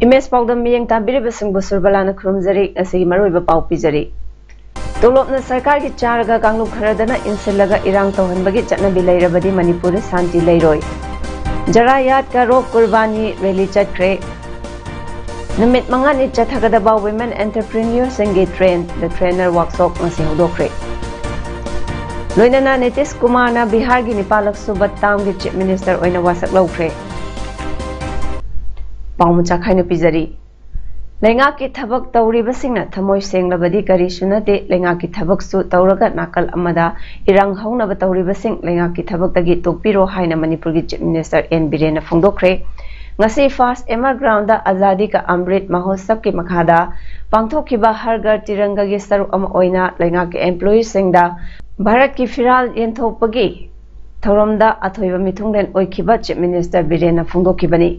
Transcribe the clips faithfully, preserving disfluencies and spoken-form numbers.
Image ꯄꯥꯎꯗꯝ ꯃꯤꯠꯌꯦꯡ ꯇꯥꯕꯤꯔꯤꯕꯁꯤꯡꯕꯨ ꯁꯨꯔꯕꯂꯥꯅ ꯈꯨꯔꯨꯝꯖꯔꯤ꯫ ꯉꯁꯤꯒꯤ ꯃꯔꯨꯑꯣꯏꯕ ꯄꯥꯎ ꯄꯤꯖꯔꯤ꯫ ꯇꯣꯂꯣꯞꯅ ꯁꯔꯀꯥꯔꯒꯤ ꯆꯥꯔꯒ ꯀꯥꯡꯂꯨꯞ ꯈꯔꯗꯅ ꯏꯟꯁꯤꯜꯂꯒ ꯏꯔꯥꯡ ꯇꯧꯍꯟꯕꯒꯤ ꯆꯠꯅꯕꯤ ꯂꯩꯔꯕꯗꯤ ꯃꯅꯤꯄꯨꯔꯗ ꯁꯥꯟꯇꯤ ꯂꯩꯔꯣꯏ꯫ ꯖꯔꯥꯌꯥꯠꯀ ꯔꯣꯛ ꯀꯨꯔꯕꯥꯅꯤ ꯔꯦꯂꯤ ꯆꯠꯈ꯭ꯔꯦ꯫ ꯅꯨꯃꯤꯠ ꯃꯉꯥꯅꯤ ꯆꯠꯊꯒꯗꯕ Women Entrepreneurꯁꯤꯡꯒꯤ train, The Trainer Workshop ꯉꯁꯤ ꯍꯧꯗꯣꯛꯈ꯭ꯔꯦ꯫ ꯂꯣꯏꯅꯅ ꯅꯤꯇꯤꯁ ꯀꯨꯃꯥꯔꯅ ꯕꯤꯍꯥꯔꯒꯤ ꯅꯤꯄꯥꯜꯂꯛ ꯁꯨꯕ termꯒꯤ Chief Minister ꯑꯣꯏꯅ ꯋꯥꯁꯛ ꯂꯧꯈ꯭ꯔꯦ꯫ ꯄꯥꯎ ꯃꯆꯥ ꯈꯥꯏꯅ ꯄꯤꯖꯔꯤ꯫ ꯂꯩꯉꯥꯛꯀꯤ ꯊꯕꯛ ꯇꯧꯔꯤꯕꯁꯤꯡꯅ ꯊꯃꯣꯏ ꯁꯦꯡꯂꯕꯗꯤ ꯀꯔꯤꯁꯨ ꯅꯠꯇꯦ꯫ ꯂꯩꯉꯥꯛꯀꯤ ꯊꯕꯛꯁꯨ ꯇꯧꯔꯒ ꯅꯥꯀꯜ ꯑꯃꯗ ꯏꯔꯥꯡ ꯍꯧꯅꯕ ꯇꯧꯔꯤꯕꯁꯤꯡ ꯂꯩꯉꯥꯛꯀꯤ ꯊꯕꯛꯇꯒꯤ ꯇꯣꯛꯄꯤꯔꯣ ꯍꯥꯏꯅ ꯃꯅꯤꯄꯨꯔꯒꯤ Chief Minister ꯑꯦꯟ ꯕꯤꯔꯦꯟꯅ ꯐꯣꯡꯗꯣꯛꯈ꯭ꯔꯦ꯫ ꯉꯁꯤ first M R groundꯗ Azadi Ka Amrit Mahotsav ꯀꯤ ꯃꯈꯥꯗ ꯄꯥꯡꯊꯣꯛꯈꯤꯕ ꯍꯔ ꯘꯔ ꯇꯤꯔꯪꯒꯒꯤ ꯁꯔꯨꯛ ꯑꯃ ꯑꯣꯏꯅ ꯂꯩꯉꯥꯛꯀꯤ employeeꯁꯤꯡꯗ ꯚꯥꯔꯠꯀꯤ ꯐꯤꯔꯥꯜ ꯌꯦꯟꯊꯣꯛꯄꯒꯤ ꯊꯧꯔꯝꯗ ꯑꯊꯣꯏꯕ ꯃꯤꯊꯨꯡꯂꯦꯟ ꯑꯣꯏꯈꯤꯕ Chief Minister ꯕꯤꯔꯦꯟꯅ ꯐꯣꯡꯗꯣꯛꯈꯤꯕꯅꯤ꯫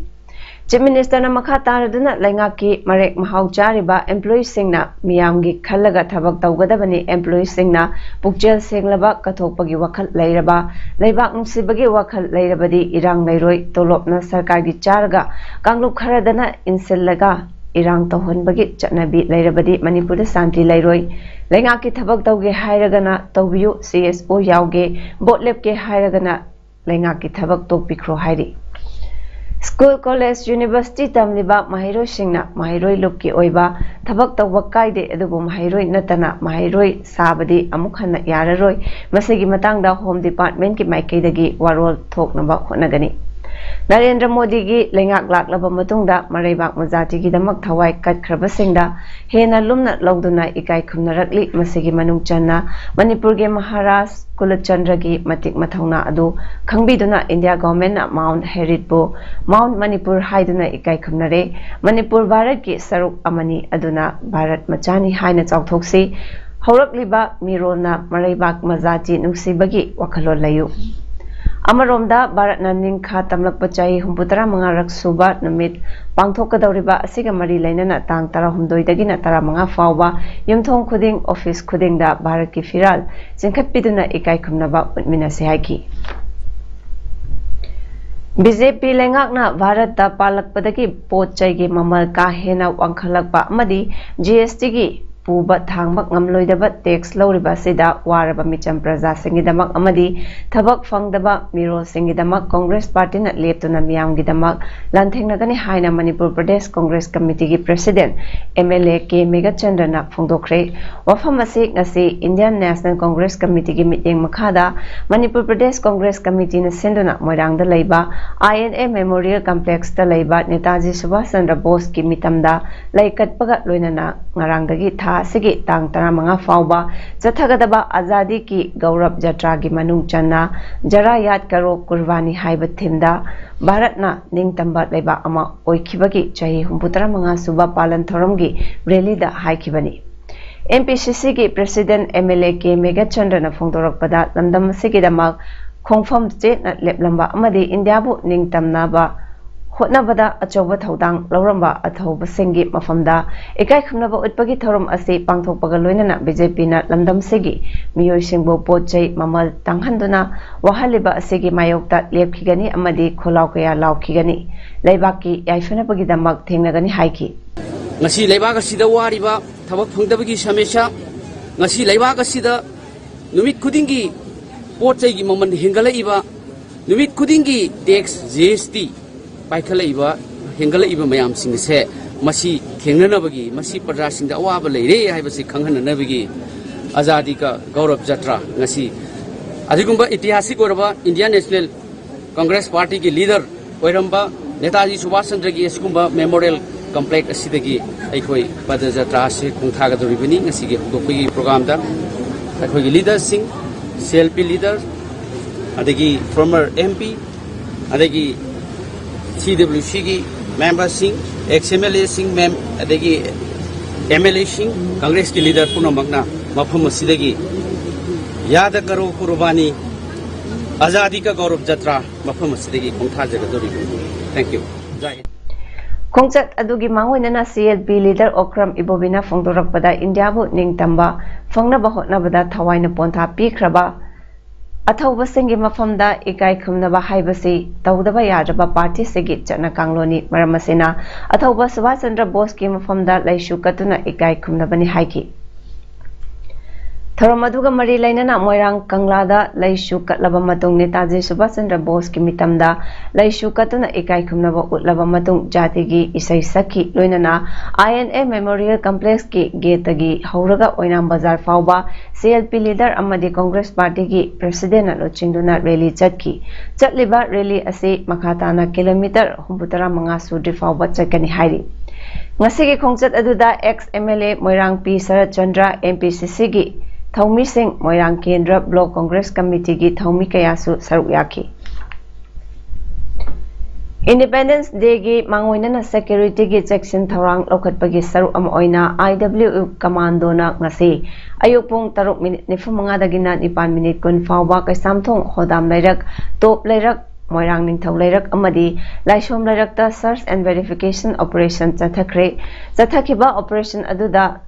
Chief Ministerꯅ ꯃꯈꯥ ꯇꯥꯔꯗꯨꯅ ꯂꯩꯉꯥꯛꯀꯤ ꯃꯔꯦꯛ ꯃꯍꯥꯎ ꯆꯥꯔꯤꯕ employeeꯁꯤꯡꯅ ꯃꯤꯌꯥꯝꯒꯤ ꯈꯜꯂꯒ ꯊꯕꯛ ꯇꯧꯒꯗꯕꯅꯤ꯫ Employeeꯁꯤꯡꯅ ꯄꯨꯛꯆꯦꯜ ꯁꯦꯡꯂꯕ, ꯀꯠꯊꯣꯛꯄꯒꯤ ꯋꯥꯈꯜ ꯂꯩꯔꯕ, ꯂꯩꯕꯥꯛ ꯅꯨꯡꯁꯤꯕꯒꯤ ꯋꯥꯈꯜ ꯂꯩꯔꯕꯗꯤ ꯏꯔꯥꯡ ꯂꯩꯔꯣꯏ꯫ ꯇꯣꯂꯣꯞꯅ ꯁꯔꯀꯥꯔꯒꯤ ꯆꯥꯔꯒ ꯀꯥꯡꯂꯨꯞ ꯈꯔꯗꯅ ꯏꯟꯁꯤꯜꯂꯒ ꯏꯔꯥꯡ ꯇꯧꯍꯟꯕꯒꯤ ꯆꯠꯅꯕꯤ ꯂꯩꯔꯕꯗꯤ ꯃꯅꯤꯄꯨꯔꯗ ꯁꯥꯟꯇꯤ ꯂꯩꯔꯣꯏ꯫ ꯂꯩꯉꯥꯛꯀꯤ ꯊꯕꯛ ꯇꯧꯒꯦ ꯍꯥꯏꯔꯒꯅ ꯇꯧꯕꯤꯌꯨ, C S O ꯌꯥꯎꯒꯦ, vote ꯂꯦꯞꯀꯦ ꯍꯥꯏꯔꯒꯅ ꯂꯩꯉꯥꯛꯀꯤ ꯊꯕꯛ ꯇꯣꯛꯄꯤꯈ꯭ꯔꯣ ꯍꯥꯏꯔꯤ꯫ School, college, university ꯇꯝꯂꯤꯕ ꯃꯍꯩꯔꯣꯏꯁꯤꯡꯅ ꯃꯍꯩꯔꯣꯏ ꯂꯨꯞꯀꯤ ꯑꯣꯏꯕ ꯊꯕꯛ ꯇꯧꯕ ꯀꯥꯏꯗꯦ, ꯑꯗꯨꯕꯨ ꯃꯍꯩꯔꯣꯏ ꯅꯠꯇꯅ ꯃꯍꯩꯔꯣꯏ ꯁꯥꯕꯗꯤ ꯑꯃꯨꯛ ꯍꯟꯅ ꯌꯥꯔꯔꯣꯏ꯫ ꯃꯁꯤꯒꯤ ꯃꯇꯥꯡꯗ Home Departmentꯀꯤ ꯃꯥꯏꯀꯩꯗꯒꯤ ꯋꯥꯔꯣꯜ ꯊꯣꯛꯅꯕ ꯍꯣꯠꯅꯒꯅꯤ꯫ ꯅꯔꯦꯟꯗ꯭ꯔ ꯃꯣꯗꯤꯒꯤ ꯂꯩꯉꯥꯛ ꯂꯥꯛꯂꯕ ꯃꯇꯨꯡꯗ ꯃꯔꯩꯕꯥꯛ ꯃꯖꯥꯇꯤꯒꯤꯗꯃꯛ ꯊꯋꯥꯏ ꯀꯠꯈ꯭ꯔꯕꯁꯤꯡꯗ ꯍꯦꯟꯅ ꯂꯨꯝꯅ ꯂꯧꯗꯨꯅ ꯏꯀꯥꯏ ꯈꯨꯝꯅꯔꯛꯂꯤ꯫ ꯃꯁꯤꯒꯤ ꯃꯅꯨꯡ ꯆꯟꯅ ꯃꯅꯤꯄꯨꯔꯒꯤ ꯃꯍꯥꯔꯥꯖ ꯀꯨꯂꯆꯟꯗ꯭ꯔꯒꯤ ꯃꯇꯤꯛ ꯃꯊꯧꯅꯥ ꯑꯗꯨ ꯈꯪꯕꯤꯗꯨꯅ ꯏꯟꯗꯤꯌꯥ ꯒꯣꯚꯔꯟꯃꯦꯟꯠꯅ ꯃꯥꯎꯟꯠ ꯍꯦꯔꯤꯠꯄꯨ ꯃꯥꯎꯟꯠ ꯃꯅꯤꯄꯨꯔ ꯍꯥꯏꯗꯨꯅ ꯏꯀꯥꯏ ꯈꯨꯝꯅꯔꯦ꯫ ꯃꯅꯤꯄꯨꯔ ꯚꯥꯔꯠꯀꯤ ꯁꯔꯨꯛ ꯑꯃꯅꯤ, ꯑꯗꯨꯅ ꯚꯥꯔꯠ ꯃꯆꯥꯅꯤ ꯍꯥꯏꯅ ꯆꯥꯎꯊꯣꯛꯁꯤ꯫ ꯍꯧꯔꯛꯂꯤꯕ ꯃꯤꯔꯣꯜꯅ ꯃꯔꯩꯕꯥꯛ ꯃꯖꯥꯇꯤ ꯅꯨꯡꯁꯤꯕꯒꯤ ꯋꯥꯈꯜꯂꯣꯟ ꯂꯩꯌꯨ꯫ ꯑꯃꯔꯣꯝꯗ, ꯚꯥꯔꯠꯅ ꯅꯤꯡꯈꯥ ꯇꯝꯂꯛꯄ ꯆꯍꯤ ꯍꯨꯝꯐꯨꯇꯔꯥ ꯃꯉꯥꯔꯛ ꯁꯨꯕ ꯅꯨꯃꯤꯠ ꯄꯥꯡꯊꯣꯛꯀꯗꯧꯔꯤꯕ ꯑꯁꯤꯒ ꯃꯔꯤ ꯂꯩꯅꯅ ꯇꯥꯡ ꯇꯔꯥꯍꯨꯝꯗꯣꯏꯗꯒꯤꯅ ꯇꯔꯥꯃꯉꯥ ꯐꯥꯎꯕ ꯌꯨꯝꯊꯣꯡ ꯈꯨꯗꯤꯡ, ꯑꯣꯐꯤꯁ ꯈꯨꯗꯤꯡꯗ ꯚꯥꯔꯠꯀꯤ ꯐꯤꯔꯥꯜ ꯆꯤꯡꯈꯠꯄꯤꯗꯨꯅ ꯏꯀꯥꯏ ꯈꯨꯝꯅꯕ ꯎꯠꯃꯤꯟꯅꯁꯤ ꯍꯥꯏꯈꯤ꯫ ꯕꯤ ꯖꯦ ꯄꯤ ꯂꯩꯉꯥꯛꯅ ꯚꯥꯔꯠꯇ ꯄꯥꯜꯂꯛꯄꯗꯒꯤ ꯄꯣꯠ ꯆꯩꯒꯤ ꯃꯃꯜ ꯀꯥ ꯍꯦꯟꯅ ꯋꯥꯡꯈꯠꯂꯛꯄ ꯑꯃꯗꯤ ꯖꯤ ꯑꯦꯁ ꯇꯤꯒꯤ ꯄꯨꯕ ꯊꯥꯡꯕ ꯉꯝꯂꯣꯏꯗꯕ ꯇꯦꯛꯁ ꯂꯧꯔꯤꯕ ꯑꯁꯤꯗ ꯋꯥꯔꯕ ꯃꯤꯆꯝ ꯄ꯭ꯔꯖꯥꯁꯤꯡꯒꯤꯗꯃꯛ ꯑꯃꯗꯤ ꯊꯕꯛ ꯐꯪꯗꯕ ꯃꯤꯔꯣꯜꯁꯤꯡꯒꯤꯗꯃꯛ ꯀꯣꯡꯒ꯭ꯔꯦꯁ ꯄꯥꯔꯇꯤꯅ ꯂꯦꯞꯇꯨꯅ ꯃꯤꯌꯥꯝꯒꯤꯗꯃꯛ ꯂꯥꯟꯊꯦꯡꯅꯒꯅꯤ ꯍꯥꯏꯅ ꯃꯅꯤꯄꯨꯔ ꯄ꯭ꯔꯗꯦꯁ ꯀꯣꯡꯒ꯭ꯔꯦꯁ ꯀꯃꯤꯇꯤꯒꯤ president M L A K ꯃꯦꯘꯆꯟꯗ꯭ꯔꯅ ꯐꯣꯡꯗꯣꯛꯈ꯭ꯔꯦ꯫ ꯋꯥꯐꯝ ꯑꯁꯤ ꯉꯁꯤ ꯏꯟꯗꯤꯌꯟ ꯅꯦꯁꯅꯦꯜ ꯀꯣꯡꯒ꯭ꯔꯦꯁ ꯀꯃꯤꯇꯤꯒꯤ ꯃꯤꯠꯌꯦꯡ ꯃꯈꯥꯗ ꯃꯅꯤꯄꯨꯔ ꯄ꯭ꯔꯗꯦꯁ ꯀꯣꯡꯒ꯭ꯔꯦꯁ ꯀꯃꯤꯇꯤꯅ ꯁꯤꯟꯗꯨꯅ ꯃꯣꯏꯔꯥꯡꯗ ꯂꯩꯕ ꯑꯥꯏ ꯑꯦꯟ ꯑꯦ ꯃꯦꯃꯣꯔꯤꯌꯦꯜ ꯀꯝꯄ꯭ꯂꯦꯛꯁꯇ ꯂꯩꯕ ꯅꯦꯇꯥꯖꯤ ꯁꯨꯚꯥꯁ ꯆꯟꯗ꯭ꯔ ꯕꯣꯁꯀꯤ ꯃꯤꯇꯝꯗ ꯂꯩ ꯀꯠꯄꯒ ꯂꯣꯏꯅꯅ ꯉꯔꯥꯡꯗꯒꯤ ꯊꯥ ꯑꯁꯤꯒꯤ ꯇꯥꯡ ꯇꯔꯥꯃꯉꯥ ꯐꯥꯎꯕ ꯆꯠꯊꯒꯗꯕ ꯑꯖꯥꯗꯤ ꯀꯤ ꯒꯧꯔꯕ ꯖꯇ꯭ꯔꯥꯒꯤ ꯃꯅꯨꯡ ꯆꯟꯅ ꯖꯔꯥ ꯌꯥꯗ ꯀꯔꯣ ꯀꯨꯔꯕꯥꯅꯤ ꯍꯥꯏꯕ ꯊꯤꯝꯗ ꯚꯥꯔꯠꯅ ꯅꯤꯡꯇꯝꯕ ꯂꯩꯕꯥꯛ ꯑꯃ ꯑꯣꯏꯈꯤꯕꯒꯤ ꯆꯍꯤ ꯍꯨꯝꯐꯨꯇꯔꯥ ꯃꯉꯥ ꯁꯨꯕ ꯄꯥꯂꯟ ꯊꯧꯔꯝꯒꯤ ꯔꯦꯂꯤꯗ ꯍꯥꯏꯈꯤꯕꯅꯤ꯫ ꯑꯦꯝ ꯄꯤ ꯁꯤ ꯁꯤꯒꯤ president M L A K ꯃꯦꯘꯆꯟꯗ꯭ꯔꯅ ꯐꯣꯡꯗꯣꯔꯛꯄꯗ, ꯂꯝꯗꯝ ꯑꯁꯤꯒꯤꯗꯃꯛ ꯈꯣꯡꯐꯝ ꯆꯦꯠꯅ ꯂꯦꯞꯂꯝꯕ ꯑꯃꯗꯤ ꯏꯟꯗꯤꯌꯥꯕꯨ ꯅꯤꯡꯇꯝꯅꯕ ꯍꯣꯠꯅꯕꯗ ꯑꯆꯧꯕ ꯊꯧꯗꯥꯡ ꯂꯧꯔꯝꯕ ꯑꯊꯧꯕꯁꯤꯡꯒꯤ ꯃꯐꯝꯗ ꯏꯀꯥꯏ ꯈꯨꯝꯅꯕ ꯎꯠꯄꯒꯤ ꯊꯧꯔꯝ ꯑꯁꯤ ꯄꯥꯡꯊꯣꯛꯄꯒ ꯂꯣꯏꯅꯅ ꯕꯤ ꯖꯦ ꯄꯤꯅ ꯂꯝꯗꯝꯁꯤꯒꯤ ꯃꯤꯑꯣꯏꯁꯤꯡꯕꯨ ꯄꯣꯠ ꯆꯩ ꯃꯃꯜ ꯇꯥꯡꯍꯟꯗꯨꯅ ꯋꯥꯍꯜꯂꯤꯕ ꯑꯁꯤꯒꯤ ꯃꯥꯌꯣꯛꯇ ꯂꯦꯞꯈꯤꯒꯅꯤ ꯑꯃꯗꯤ ꯈꯣꯜꯂꯥꯎ ꯀꯌꯥ ꯂꯥꯎꯈꯤꯒꯅꯤ꯫ ꯂꯩꯕꯥꯛꯀꯤ ꯌꯥꯏꯐꯅꯕꯒꯤꯗꯃꯛ ꯊꯦꯡꯅꯒꯅꯤ ꯍꯥꯏꯈꯤ꯫ ꯉꯁꯤ ꯂꯩꯕꯥꯛ ꯑꯁꯤꯗ ꯋꯥꯔꯤꯕ ꯊꯕꯛ ꯐꯪꯗꯕꯒꯤ ꯁꯃꯁ꯭ꯌꯥ, ꯉꯁꯤ ꯂꯩꯕꯥꯛ ꯑꯁꯤꯗ ꯅꯨꯃꯤꯠ ꯈꯨꯗꯤꯡꯒꯤ ꯄꯣꯠ ꯆꯩꯒꯤ ꯃꯃꯜ ꯍꯦꯟꯒꯠꯂꯛꯏꯕ, ꯅꯨꯃꯤꯠ ꯈꯨꯗꯤꯡꯒꯤ ꯇꯦꯛꯁ, ꯖꯤ ꯑꯦꯁ ꯇꯤ ꯄꯥꯏꯈꯠꯂꯛꯏꯕ, ꯍꯦꯟꯒꯠꯂꯛꯏꯕ ꯃꯌꯥꯝꯁꯤꯡ ꯑꯁꯦ ꯃꯁꯤ ꯊꯦꯡꯅꯅꯕꯒꯤ, ꯃꯁꯤ ꯄ꯭ꯔꯖꯥꯁꯤꯡꯗ ꯑꯋꯥꯕ ꯂꯩꯔꯦ ꯍꯥꯏꯕꯁꯤ ꯈꯪꯍꯟꯅꯅꯕꯒꯤ ꯑꯖꯥꯗꯤ ꯀ ꯒꯧꯔꯕ ꯖꯇ꯭ꯔꯥ ꯉꯁꯤ ꯑꯁꯤꯒꯨꯝꯕ ꯏꯇꯤꯍꯥꯁꯤꯛ ꯑꯣꯏꯔꯕ ꯏꯟꯗꯤꯌꯥꯟ ꯅꯦꯁꯅꯦꯜ ꯀꯪꯒ꯭ꯔꯦꯁ ꯄꯥꯔꯇꯤꯒꯤ ꯂꯤꯗꯔ ꯑꯣꯏꯔꯝꯕ ꯅꯦꯇꯥꯖꯤ ꯁꯨꯕꯥꯁ ꯆꯟꯗ꯭ꯔꯒꯤ ꯑꯁꯤꯒꯨꯝꯕ ꯃꯦꯃꯣꯔꯤꯌꯦꯜ ꯀꯝꯄ꯭ꯂꯦꯛꯁ ꯑꯁꯤꯗꯒꯤ ꯑꯩꯈꯣꯏ ꯄꯗꯖꯇ꯭ꯔꯥ ꯑꯁꯤ ꯈꯣꯡꯊꯥꯒꯗꯧꯔꯤꯕꯅꯤ꯫ ꯉꯁꯤꯒꯤ ꯍꯧꯗꯣꯛꯄꯒꯤ ꯄ꯭ꯔꯣꯒ꯭ꯔꯥꯝꯗ ꯑꯩꯈꯣꯏꯒꯤ ꯂꯤꯗꯔꯁꯤꯡ, ꯁꯤ ꯑꯦꯜ ꯄꯤ ꯂꯤꯗꯔ, ꯑꯗꯒꯤ ꯐꯣꯔꯃꯔ ꯑꯦꯝ ꯄꯤ, ꯑꯗꯒꯤ ꯁꯤ ꯗꯕ꯭ꯂꯤꯎ ꯁꯤꯒꯤ ꯃꯦꯝꯕꯔꯁꯤꯡ, ꯑꯦꯛꯁ ꯑꯦꯝ ꯑꯦꯜ ꯑꯦꯁꯤꯡ, ꯃꯦꯝ ꯑꯗꯒꯤ ꯑꯦꯝ ꯑꯦꯜ ꯑꯦꯁꯤꯡ, ꯀꯪꯒ꯭ꯔꯦꯁꯀꯤ ꯂꯤꯗꯔ ꯄꯨꯝꯅꯃꯛꯅ ꯃꯐꯝ ꯑꯁꯤꯗꯒꯤ ꯌꯥꯗ ꯀꯔꯣ ꯀꯨꯔꯕꯥꯅꯤ, ꯑꯖꯥꯗꯤ ꯀ ꯒꯧꯔꯕ ꯖꯇ꯭ꯔꯥ ꯃꯐꯝ ꯑꯁꯤꯗꯒꯤ ꯈꯣꯡꯊꯥꯖꯒꯗꯧꯔꯤꯕꯅꯤ꯫ Thank you. ꯖꯥꯏ ꯍꯤꯟꯗ꯫ ꯈꯣꯡꯆꯠ ꯑꯗꯨꯒꯤ ꯃꯥꯡꯑꯣꯏꯅꯅ C L P leader Okram ꯏꯕꯣꯕꯤꯅ ꯐꯣꯡꯗꯣꯔꯛꯄꯗ ꯏꯟꯗꯤꯌꯥꯕꯨ ꯅꯤꯡꯇꯝꯕ ꯐꯪꯅꯕ ꯍꯣꯠꯅꯕꯗ ꯊꯋꯥꯏꯅ ꯄꯣꯟꯊꯥ ꯄꯤꯈ꯭ꯔꯕ ꯑꯊꯧꯕꯁꯤꯡꯒꯤ ꯃꯐꯝꯗ ꯏꯀꯥꯏ ꯈꯨꯝꯅꯕ ꯍꯥꯏꯕꯁꯤ ꯇꯧꯗꯕ ꯌꯥꯗ꯭ꯔꯕ ꯄꯥꯔꯇꯤꯁꯤꯒꯤ ꯆꯠꯅ ꯀꯥꯡꯂꯣꯟꯅꯤ꯫ ꯃꯔꯝ ꯑꯁꯤꯅ ꯑꯊꯧꯕ ꯁꯨꯚꯥꯁ ꯆꯟꯗ꯭ꯔ ꯕꯣꯁꯀꯤ ꯃꯐꯝꯗ ꯂꯩꯁꯨ ꯀꯠꯇꯨꯅ ꯏꯀꯥꯏ ꯈꯨꯝꯅꯕꯅꯤ ꯍꯥꯏꯈꯤ꯫ ꯊꯧꯔꯝ ꯑꯗꯨꯒ ꯃꯔꯤ ꯂꯩꯅꯅ ꯃꯣꯏꯔꯥꯡ ꯀꯪꯂꯥꯗ ꯂꯩꯁꯨ ꯀꯠꯂꯕ ꯃꯇꯨꯡ ꯅꯦꯇꯥꯖꯤ ꯁꯨꯚꯥꯁ ꯆꯟꯗ꯭ꯔ ꯕꯣꯁꯀꯤ ꯃꯤꯇꯝꯗ ꯂꯩꯁꯨ ꯀꯠꯇꯨꯅ ꯏꯀꯥꯏ ꯈꯨꯝꯅꯕ ꯎꯠꯂꯕ ꯃꯇꯨꯡ ꯖꯥꯇꯤꯒꯤ ꯏꯁꯩ ꯁꯛꯈꯤ꯫ ꯂꯣꯏꯅꯅ ꯑꯥꯏ ꯑꯦꯟ ꯑꯦ ꯃꯦꯃꯣꯔꯤꯌꯦꯜ ꯀꯝꯄ꯭ꯂꯦꯛꯁꯀꯤ ꯒꯦꯠꯇꯒꯤ ꯍꯧꯔꯒ ꯑꯣꯏꯅꯥꯝ ꯕꯖꯥꯔ ꯐꯥꯎꯕ ꯁꯤ ꯑꯦꯜ ꯄꯤ ꯂꯤꯗꯔ ꯑꯃꯗꯤ ꯀꯪꯒ꯭ꯔꯦꯁ ꯄꯥꯔꯇꯤꯒꯤ ꯄ꯭ꯔꯦꯁꯤꯗꯦꯟꯅ ꯂꯨꯆꯤꯡꯗꯨꯅ ꯔꯦꯂꯤ ꯆꯠꯈꯤ꯫ ꯆꯠꯂꯤꯕ ꯔꯦꯂꯤ ꯑꯁꯤ ꯃꯈꯥ ꯇꯥꯅ ꯀꯤꯂꯣꯃꯤꯇꯔ ꯍꯨꯝꯐꯨꯇꯔꯥ ꯃꯉꯥ ꯁꯨꯗ꯭ꯔꯤ ꯐꯥꯎꯕ ꯆꯠꯀꯅꯤ ꯍꯥꯏꯔꯤ꯫ ꯉꯁꯤꯒꯤ ꯈꯣꯡꯆꯠ ꯑꯗꯨꯗ X M L A Moirang P Sarat Chandra, M P C ꯁꯤꯒꯤ ꯊꯧꯃꯤꯁꯤꯡ, ꯃꯣꯏꯔꯥꯡ ꯀꯦꯟꯗ꯭ꯔ ꯕ꯭ꯂꯣꯛ ꯀꯪꯒ꯭ꯔꯦꯁ ꯀꯃꯤꯇꯤꯒꯤ ꯊꯧꯃꯤ ꯀꯌꯥꯁꯨ ꯁꯔꯨꯛ ꯌꯥꯈꯤ꯫ ꯏꯟꯗꯤꯄꯦꯟꯗꯦꯟꯁ ꯗꯦꯒꯤ ꯃꯥꯡꯑꯣꯏꯅꯅ ꯁꯦꯀ꯭ꯌꯨꯔꯤꯇꯤꯒꯤ ꯆꯦꯛꯁꯤꯟ ꯊꯧꯔꯥꯡ ꯂꯧꯈꯠꯄꯒꯤ ꯁꯔꯨꯛ ꯑꯃ ꯑꯣꯏꯅ ꯑꯥꯏ ꯗꯕ꯭ꯂꯤꯎ ꯀꯃꯥꯟꯗꯣꯅ ꯉꯁꯤ ꯑꯌꯨꯛ ꯄꯨꯡ ꯇꯔꯨꯛ ꯃꯤꯅꯤꯠ ꯅꯤꯐꯨ ꯃꯉꯥꯗꯒꯤꯅ ꯅꯤꯄꯥꯟ ꯃꯤꯅꯤꯠ ꯀꯨꯟ ꯐꯥꯎꯕ ꯀꯩꯁꯥꯝꯊꯣꯡ, ꯍꯣꯗꯥꯝ ꯂꯩꯔꯛ, ꯇꯣꯞ ꯂꯩꯔꯛ, ꯃꯣꯏꯔꯥꯡ ꯅꯤꯡꯊꯧ ꯂꯩꯔꯛ ꯑꯃꯗꯤ ꯂꯥꯏꯁꯣꯝ ꯂꯩꯔꯛꯇ search and verification operation ꯆꯠꯊꯈ꯭ꯔꯦ꯫ ꯆꯠꯊꯈꯤꯕ operation ꯑꯗꯨꯗ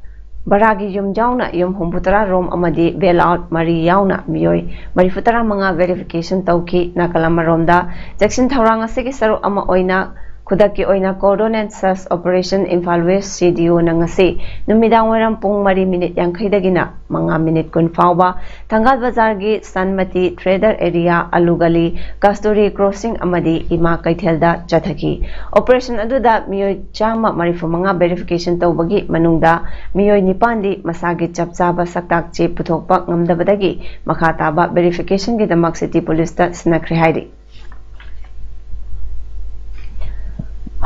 ꯕꯔꯥꯒꯤ ꯌꯨꯝ ꯌꯥꯎꯅ ꯌꯨꯝ ꯍꯨꯝꯐꯨꯇꯔꯥ ꯔꯣꯝ ꯑꯃꯗꯤ bail out ꯃꯔꯤ ꯌꯥꯎꯅ ꯃꯤꯑꯣꯏ ꯃꯔꯤꯐꯨꯇꯔꯥ ꯃꯉꯥ verification ꯇꯧꯈꯤ꯫ ꯅꯥꯀꯜ ꯑꯃꯔꯣꯝꯗ, ꯆꯦꯛꯁꯤꯟ ꯊꯧꯔꯥꯡ ꯑꯁꯤꯒꯤ ꯁꯔꯨꯛ ꯑꯃ ꯑꯣꯏꯅ ꯈꯨꯗꯛꯀꯤ ꯑꯣꯏꯅ cordon and search operation Imphal west C D ꯑꯣꯅ ꯉꯁꯤ ꯅꯨꯃꯤꯗꯥꯡ ꯋꯥꯏꯔꯝ ꯄꯨꯡ ꯃꯔꯤ ꯃꯤꯅꯤꯠ ꯌꯥꯡꯈꯩꯗꯒꯤꯅ ꯃꯉꯥ ꯃꯤꯅꯤꯠ ꯀꯨꯟ ꯐꯥꯎꯕ ꯊꯪꯒꯥꯜ ꯕꯖꯥꯔꯒꯤ ꯁꯟꯃꯇꯤ ꯇ꯭ꯔꯦꯗꯔ ꯑꯦꯔꯤꯌꯥ, ꯑꯂꯨ ꯒꯂꯤ, ꯀꯁꯇꯨꯔꯤ ꯀ꯭ꯔꯣꯁꯤꯡ ꯑꯃꯗꯤ ꯏꯃꯥ ꯀꯩꯊꯦꯜꯗ ꯆꯠꯊꯈꯤ꯫ operation ꯑꯗꯨꯗ ꯃꯤꯑꯣꯏ ꯆꯥꯝꯃ ꯃꯔꯤꯐꯨ ꯃꯉꯥ verification ꯇꯧꯕꯒꯤ ꯃꯅꯨꯡꯗ ꯃꯤꯑꯣꯏ ꯅꯤꯄꯥꯟꯗꯤ ꯃꯁꯥꯒꯤ ꯆꯞ ꯆꯥꯕ ꯁꯛꯇꯥꯛ ꯆꯦ ꯄꯨꯊꯣꯛꯄ ꯉꯝꯗꯕꯗꯒꯤ ꯃꯈꯥ ꯇꯥꯕ verificationꯒꯤꯗꯃꯛ city policeꯇ ꯁꯤꯟꯅꯈ꯭ꯔꯦ ꯍꯥꯏꯔꯤ꯫